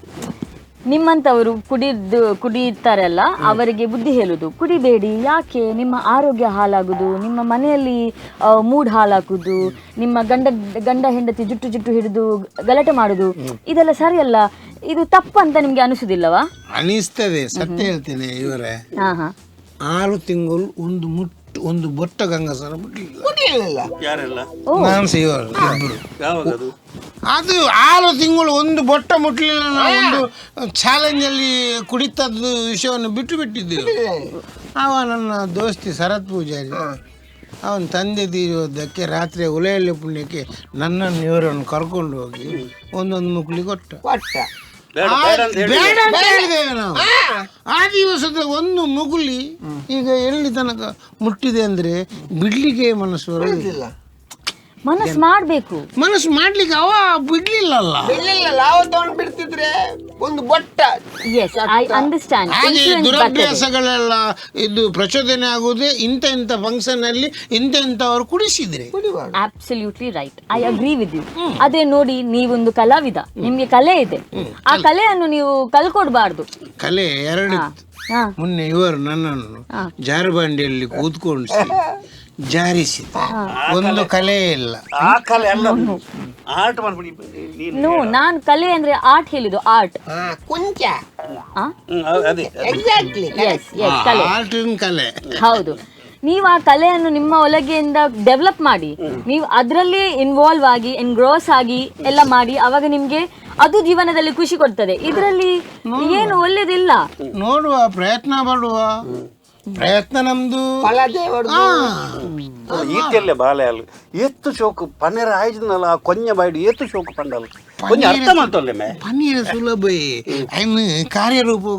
ನಿಮ್ಮಂಥವರು ಕುಡಿದು ಕುಡಿತಾರಲ್ಲ, ಅವರಿಗೆ ಬುದ್ಧಿ ಹೇಳುದು, ಕುಡಿಬೇಡಿ, ಯಾಕೆ ನಿಮ್ಮ ಆರೋಗ್ಯ ಹಾಳಾಗುದು, ನಿಮ್ಮ ಮನೆಯಲ್ಲಿ ಮೂಡ್ ಹಾಳಾಗುದು, ನಿಮ್ಮ ಗಂಡ ಗಂಡ ಹೆಂಡತಿ ಜುಟ್ಟು ಜುಟ್ಟು ಹಿಡಿದು ಗಲಾಟೆ ಮಾಡುದು, ಇದೆಲ್ಲ ಸರಿಯಲ್ಲ, ಇದು ತಪ್ಪು ಅಂತ ನಿಮ್ಗೆ ಅನಿಸುದಿಲ್ಲವಾ? ಅನಿಸ್ತದೆ. ಸತ್ಯ ಹೇಳ್ತೇನೆ ಇವರೇ, ಹಾ ಹಾ 6 ತಿಂಗಳು ಒಂದು ಮುಟ್ಟು, ಒಂದು ಬೊಟ್ಟ ಗಂಗಸರ ಮುಟ್ಲಿಲ್ಲ. ಕುಡಿಯಲಿಲ್ಲ. ಯಾರೆಲ್ಲ? ನಾನು ಇವರು ಇಬ್ಬರು. ಯಾವಾಗ ಅದು? ಅದು 6 ತಿಂಗಳು ಒಂದು ಬೊಟ್ಟ ಮುಟ್ಲಿಲ್ಲ. ನಾವು ಒಂದು ಚಾಲೆಂಜ್ ಅಲ್ಲಿ ಕುಡಿತದ್ದು ವಿಷಯವನ್ನು ಬಿಟ್ಟು ಬಿಟ್ಟಿದ್ದೆವು. ಅವ ನನ್ನ ದೋಸ್ತಿ ಶರತ್ ಪೂಜಾರಿ, ಅವನ ತಂದೆ ತೀರುವುದಕ್ಕೆ ರಾತ್ರಿ ಉಲೆಯಲ್ಲಿ ಪುಣ್ಯಕ್ಕೆ ನನ್ನನ್ನು ಇವರನ್ನು ಕರ್ಕೊಂಡು ಹೋಗಿ ಒಂದೊಂದು ಮುಕ್ಲಿ ಕೊಟ್ಟ. ಕೊಟ್ಟ. ಬೇಡ ಬೇಡ ಅಂತ ಹೇಳಿ. ಬೇಡ ಅಂತ ಹೇಳಿದ್ದೇವೆ ನಾವು. ಆ ದಿವಸದ ಒಂದು ಮುಗುಲಿ ಈಗ ಎಲ್ಲಿ ತನಕ ಮುಟ್ಟಿದೆ ಅಂದ್ರೆ ಬಿಡ್ಲಿಕ್ಕೆ ಮನಸ್ಸು ಬರುವುದಿಲ್ಲ. ಮನಸ್ಸು ಮಾಡ್ಬೇಕು. ಮನಸ್ಸು ಮಾಡ್ಲಿಕ್ಕೆ ಅವ ಬಿಡ್ಲಿಲ್ಲಲ್ಲ. ಬಿಡ್ಲಿಲ್ಲ. ನಾವು ತಗೊಂಡು ಬಿಡ್ತಿದ್ರೆ ಒಂದು ಬೊಟ್ಟ. Yes, I understand. ಹಾಗೆ ದುರಭ್ಯಾಸಗಳೆಲ್ಲ ಇದು ಪ್ರಚೋದನೆ ಆಗುವುದೇ ಇಂಥ ಇಂಥ ಫಂಕ್ಷನ್ ಅಲ್ಲಿ ಇಂಥ ಇಂಥವರು ಕುಡಿಸಿದ್ರೆ. ಕುಡಿಬಾರ್ದು. Absolutely right, I agree with you. ಅದೇ ನೋಡಿ, ನೀವೊಂದು ಕಲಾವಿದ, ನಿಮ್ಗೆ ಕಲೆ ಇದೆ, ಆ ಕಲೆಯನ್ನು ನೀವು ಕಲ್ಕೊಡ್ಬಾರ್ದು. ಕಲೆ ಎರಡು ಇತ್ತು. ಮೊನ್ನೆ ಇವರು ನನ್ನನ್ನು ಜಾರುಬಂಡಿಯಲ್ಲಿ ಕೂತ್ಕೊಂಡಿಸಿ ಜಾರಿಸಿದ ಒಂದು ಕಲೆ ಇಲ್ಲ. ಆ ಕಲೆ ಅಲ್ಲ, ಆರ್ಟ್ ಮಾಡ್ಬಿಡಿ ನೀನು. ನೋ, ನಾನ್ ಕಲೆ ಅಂದ್ರೆ ಆರ್ಟ್ ಹೇಳಿದ್ದು, ಆರ್ಟ್. ಹಾ, ಕುಂಚ. ಅದೇ. ಎಕ್ಸಾಕ್ಟ್ಲಿ. ಎಸ್ ಎಸ್, ಕಲೆ. ಆರ್ಟಿನ ಕಲೆ. ಹೌದು, ನೀವು ಆ ಕಲೆಯನ್ನು ನಿಮ್ಮ ಒಳಗೆಯಿಂದ ಡೆವಲಪ್ ಮಾಡಿ, ನೀವು ಅದರಲ್ಲಿ ಇನ್ವಾಲ್ವ್ ಆಗಿ, ಎನ್ಗ್ರೋಸ್ ಆಗಿ ಎಲ್ಲ ಮಾಡಿ, ಅವಾಗ ನಿಮ್ಗೆ ಅದು ಜೀವನದಲ್ಲಿ ಖುಷಿ ಕೊಡ್ತದೆ. ಇದರಲ್ಲಿ ಏನು ಒಳ್ಳೇದಿಲ್ಲ. ನೋಡುವ, ಪ್ರಯತ್ನ ಪಡುವ, ಪ್ರಯತ್ನ ನಮ್ದು. ಫಲ ದೇವರದು. ಈತೆಲ್ಲ ಬಾಲೆ ಅಲ್ಲ, ಎತ್ತು ಶೋಕು ಪನ್ನೇರ ಆಯ್ತನಲ್ಲ, ಆ ಕೊಂಜ ಬಾಯ್ಡು ಏತು ಶೋಕು ಪಂಡಲ್, ಕೊಂಚ ಅರ್ಥ ಮಾಡ್ತೊಲ್ಲೆ ಮೇ. ಪನ್ನೀರ್ ಸುಲಭ, ಐನು ಕಾರ್ಯರೂಪ.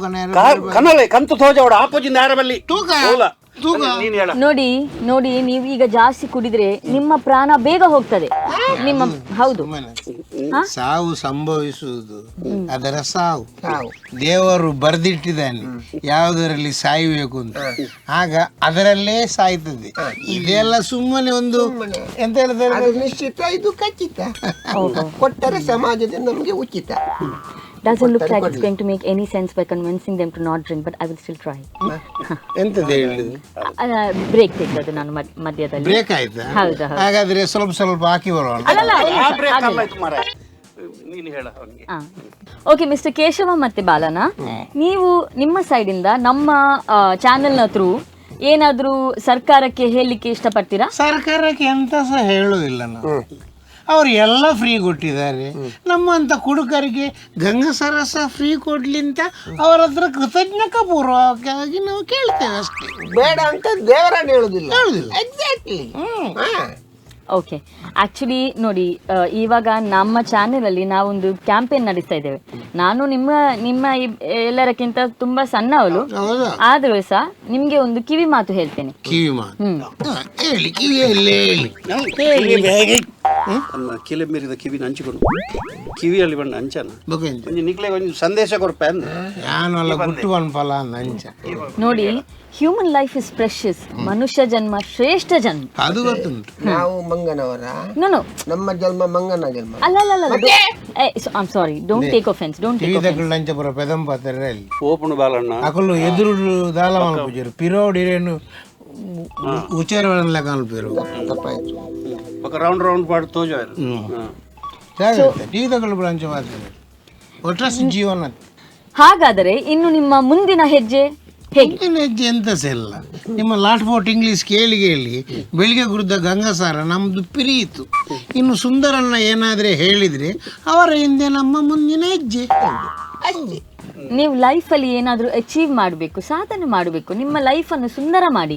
ಕನಲೆ ಕಂತು ತೋಜವಡ ಆಪೋಜಿಂದ ಯಾರ ಬಲ್ಲಿ. ತೂಕ. ಹೌಲ. ತೂಕ. ನೀನು ಹೇಳ. ನೋಡಿ ನೋಡಿ, ನೀವು ಈಗ ಜಾಸ್ತಿ ಕುಡಿದ್ರೆ ನಿಮ್ಮ ಪ್ರಾಣ ಬೇಗ ಹೋಗ್ತದೆ. ನಿಮ್ಮ, ಹೌದು. ಸಾವು ಸಂಭವಿಸುವುದು ಅದರ ಸಾವು. ಸಾವು. ದೇವರು ಬರೆದಿಟ್ಟಿದ್ದಾನೆ ಯಾವುದರಲ್ಲಿ ಸಾಯಬೇಕು ಅಂತ, ಆಗ ಅದರಲ್ಲೇ ಸಾಯ್ತದೆ. ಇದೆಲ್ಲ ಸುಮ್ಮನೆ ಒಂದು ಎಂತ ಹೇಳ್ತಾರೆ? ಅದು ನಿಶ್ಚಿತ, ಇದು ಖಚಿತ. ಕೊಟ್ಟರೆ ಸಮಾಜದಿಂದ ನಮಗೆ ಉಚಿತ. Doesn't look like it's going to make any sense by convincing them to not drink, but I will still try. ಎಂತದ್ದು ಹೇಳಿದ್ದು? ಬ್ರೇಕ್ ತೆಗೆದದ್ದು ನಾನು ಮಧ್ಯದಲ್ಲಿ. ಬ್ರೇಕ್ ಆಯ್ತಾ? ಹೌದು ಹೌದು. ಹಾಗಾದ್ರೆ ಸ್ವಲ್ಪ ಸ್ವಲ್ಪ ಹಾಕಿ ಬರೋಣ. ಅಲ್ಲಲ್ಲ. ಆ ಬ್ರೇಕ್ ಅಲ್ಲ ಆಯ್ತು ಮಾರ್ರೆ, ನೀನು ಹೇಳ ಅವನಿಗೆ. ಓಕೆ, ಮಿಸ್ಟರ್ ಕೇಶವ ಮತ್ತೆ ಬಾಲನ, ನೀವು ನಿಮ್ಮ ಸೈಡಿಂದ ನಮ್ಮ ಚಾನೆಲ್ನ ಥ್ರೂ ಏನಾದರೂ ಸರ್ಕಾರಕ್ಕೆ ಹೇಳಲಿಕ್ಕೆ ಇಷ್ಟಪಡ್ತೀರಾ? ಸರ್ಕಾರಕ್ಕೆ ಎಂತ ಸಹ ಹೇಳುವುದಿಲ್ಲ ನಾವು. ಅವರು ಎಲ್ಲ ಫ್ರೀ ಕೊಟ್ಟಿದ್ದಾರೆ. ನಮ್ಮಂಥ ಕುಡುಕರಿಗೆ ಗಂಗಸರಸ ಫ್ರೀ ಕೊಡ್ಲಿ ಅಂತ ಅವರ ಹತ್ರ ಕೃತಜ್ಞತಾಪೂರ್ವಕವಾಗಿ ನಾವು ಕೇಳ್ತೇವೆ ಅಷ್ಟೇ. ಬೇಡ ಅಂತ ದೇವರನ್ನು ಹೇಳುದಿಲ್ಲ. ಹೇಳುದಿಲ್ಲ. ಎಕ್ಸಾಕ್ಟ್ಲಿ. ಓಕೆ, ಆಕ್ಚುಲಿ ನೋಡಿ, ಇವಾಗ ನಮ್ಮ ಚಾನೆಲ್ ಅಲ್ಲಿ ನಾವೊಂದು ಕ್ಯಾಂಪೇನ್ ನಡೆಸ್ತಾ ಇದ್ದೇವೆ. ನಾನು ನಿಮ್ಮ ನಿಮ್ಮ ಎಲ್ಲರಕ್ಕಿಂತ ತುಂಬಾ ಸಣ್ಣವಳು. ಹೌದಾ? ಆದ್ರೂ ಸಹ ನಿಮ್ಗೆ ಒಂದು ಕಿವಿ ಮಾತು ಹೇಳ್ತೇನೆ. ಕಿವಿ ಮಾತು. ಹೇಳಿ, ಕಿವಿಯಲ್ಲಿ ಹೇಳಿ. ನಮ್ಮ ಕಿಲೆ ಮೀರಿದ ಕಿವಿನ ಹಂಚಿಕೊಂಡು ಕಿವಿಯಲ್ಲಿ ಬಣ್ಣ ಅಂಚನ. ಬೊಕ ಎಂಚ? ಒಂಜಿ ನಿಕ್ಲೆ ಒಂಜಿ ಸಂದೇಶ ಕೊರ್ಪೆ ಅಂದ್. ಯಾನಲ್ಲ ಗುಟ್ಟು ಪನ್ಪಲ ಅಂದ್ ಅಂಚ. ನೋಡಿ, human life is precious. ಮನುಷ್ಯ ಜನ್ಮ ಶ್ರೇಷ್ಠ ಜನ್ಮ. ಅದು ಗೊತ್ತುಂಟು. ನಾವು ಮಂಗನವರ? No no. ನಮ್ಮ ಜನ್ಮ ಮಂಗನ ಜನ್ಮ. ಅಲ್ಲ ಅಲ್ಲ ಅಲ್ಲ, I am sorry, don't take offence, don't take TV offence. ದಕ್ಕಳು ಅಂಚ ಪೂರ ಪೆದಂಪಾತಾರೆ ಅಲ್ಲಿ. ಓಪುಣು ಬಾಲಣ್ಣ. ಅಕುಲು ಎದುರು ದಾಲ ಮಲ್ಪುಜೆರು, ಪಿರೋಡ್ ಇರೇನು ಉಚಾರ ಲೆಕ್ಕ ಮಲ್ಪೇರು. ತಪ್ಪಾಯ್ತು. ಬೊಕ ರೌಂಡ್ ರೌಂಡ್ ಪಾಡ್ ತೋಜಾರು. ಜಾಗ್ರತೆ, ಟಿವಿದಗಳು ಬ್ರಾಂಚ್ ಮಾತ್ರ ಒಟ್ರಾಸಿ ಜೀವನ. ಹಾಗಾದರೆ ಇನ್ನು ನಿಮ್ಮ ಮುಂದಿನ ಹೆಜ್ಜೆ ಹೇಗೆ? ಮುಂದಿನ ಹೆಜ್ಜೆ ಎಂತ ಸಹ ಇಲ್ಲ. ನಿಮ್ಮ ಲಾಟ್ ಫೋರ್ಟ್ ಇಂಗ್ಲೀಷ್ ಕೇಳಿ ಕೇಳಿ ಬೆಳಿಗ್ಗೆ ಗುರುದ ಗಂಗಾಸಾರ ನಮ್ಮದು ಪಿರಿಯಿತು. ಇನ್ನು ಸುಂದರನ್ನ ಏನಾದರೆ ಹೇಳಿದರೆ ಅವರ ಹಿಂದೆ ನಮ್ಮ ಮುಂದಿನ ಹೆಜ್ಜೆ. ನೀವು ಲೈಫ್ ಅಲ್ಲಿ ಏನಾದರೂ ಅಚೀವ್ ಮಾಡಬೇಕು, ಸಾಧನೆ ಮಾಡಬೇಕು, ನಿಮ್ಮ ಲೈಫ್ ಅನ್ನು ಸುಂದರ ಮಾಡಿ.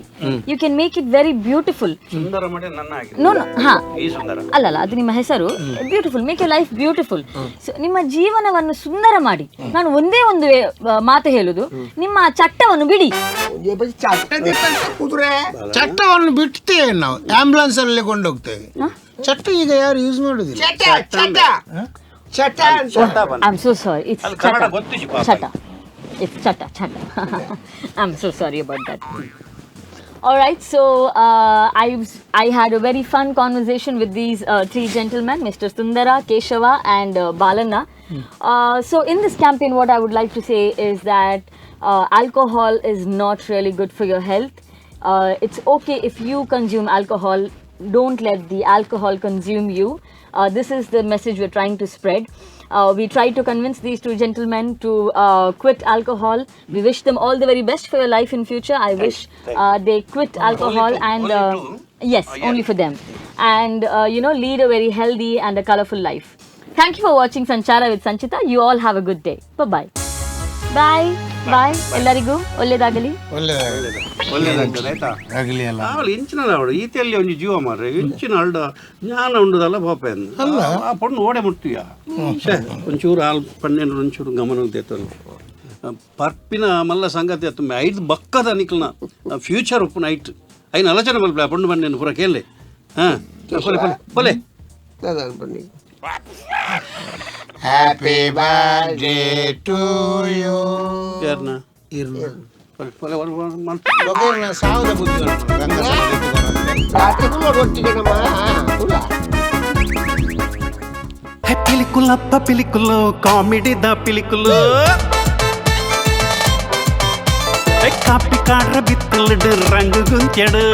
You can make it very beautiful. ಸುಂದರ ಮಾಡಿ ನನ್ನ ಹಾಗೆ. ನೋ ನೋ, ಹಾ. ಈ ಸುಂದರ. ಅಲ್ಲಲ್ಲ, ಅದು ನಿಮ್ಮ ಹೆಸರು. Beautiful, make your life beautiful. So ನಿಮ್ಮ ಜೀವನವನ್ನು ಸುಂದರ ಮಾಡಿ. ನಾನು ಒಂದೇ ಒಂದು ಮಾತು ಹೇಳುದು, ನಿಮ್ಮ ಆ ಚಟ್ಟವನ್ನು ಬಿಡಿ. ಚಟ್ಟ ಕುದುರೆ. ಚಟ್ಟವನ್ನು ಬಿಡ್ತೇವೆ ನಾವು, ಆಂಬ್ಯುಲೆನ್ಸ್ ಅಲ್ಲಿ ಕೊಂಡೋಗ್ತೇವೆ. ಚಟ್ಟ ಈಗ ಯಾರು ಯೂಸ್ ಮಾಡುದಿಲ್ಲ. ಚಟ ಚಟ ಚಟ ಅಂತ. I am so sorry, it's ಅದು ಕನ್ನಡ ಚಟ. ಗೊತ್ತಿಜಿ ಪಾಪ. ಚಟ, it's ಚಟ ಚಟ. I am so sorry about that. All right, so I had a very fun conversation with these three gentlemen, Mr. Sundara, Keshava, and Balana. So in this campaign, what I would like to say is that alcohol is not really good for your health. It's okay if you consume alcohol. Don't let the alcohol consume you. This is the message we're trying to spread. We try to convince these two gentlemen to quit alcohol. We wish them all the very best for your life in future. I wish they quit alcohol and Only two? Yes, only for them, and lead a very healthy and a colorful life. Thank you for watching Sanchara with Sanchita. You all have a good day. Bye bye. Bye bye. ಎಲ್ಲರಿಗೂ ಒಳ್ಳೆದಾಗಲಿ. ಒಳ್ಳೆದಾಗಲಿ. ಒಳ್ಳೇದಾಗ್ತದೆ ಆಯ್ತಾ? ಆಗಲಿ ಅಲ್ಲ. ಅವಳು ಇಂಚಿನ ಅವಳು ಈತೆಯಲ್ಲಿ ಒಂಜಿ ಜೀವ ಮಾರ್ರೆ, ಇಂಚಿನ ಅಲ್ಡ ಜ್ಞಾನ ಉಂಡುದಲ್ಲ ಪಾಪ. ಅಲ್ಲ. ಆ ಪೊಣ್ಣು ಓಡೆ ಮುಟ್ಟಿಯ ಛೇ, ಒಂಚೂರು ಹಾಲು ಪಣ್ಣೆಂಡ್ರು ಒಂಚೂರು ಗಮನ ದೇತನು ಪರ್ಪಿನ ಮಲ್ಲ ಸಂಗತಿ ಅತ್ತು. ಐದು ಬಕ್ಕದ ನಿಕ್ಲನ ಫ್ಯೂಚರ್ ಉಪ್ಪು ನೈಟ್ ಐನ ಆಲೋಚನೆ ಮಲ್ಪ ಪೊಣ್ಣು ಬನ್ನೇನು ಪೂರ ಕೇಳಿ. ಹಾಂ, ಪೊಲೆ ಪೊಲೆ ಪೊಲೆ. ಬನ್ನಿ. Happy birthday to you. ಯಾರನ್ನ? ಇರ್ನ. ಪೊಲೆ ಪೊಲೆ ಒಗರ್ನ ಸಾವದ ಬುದ್ಧಿ ಉಂಟು, ಗಂಗಾಸಾರ ಎತ್ತುಕೊರಂತೆ. ರಾತ್ರಿ ಫುಲ್ ಒಟ್ಟಿಗೆ ನಮ್ಮ ಪುಲ್ಲ. ಪಿಲಿಕುಲಪ್ಪ ಪಿಲಿಕುಲು, ಕಾಮಿಡಿ the Pilikulu. ಕಾಪಿ ಕಾಡ್ರ ಬಿತ್ತಲಡು ರಂಗು ಗುಂತ್ಯಡು.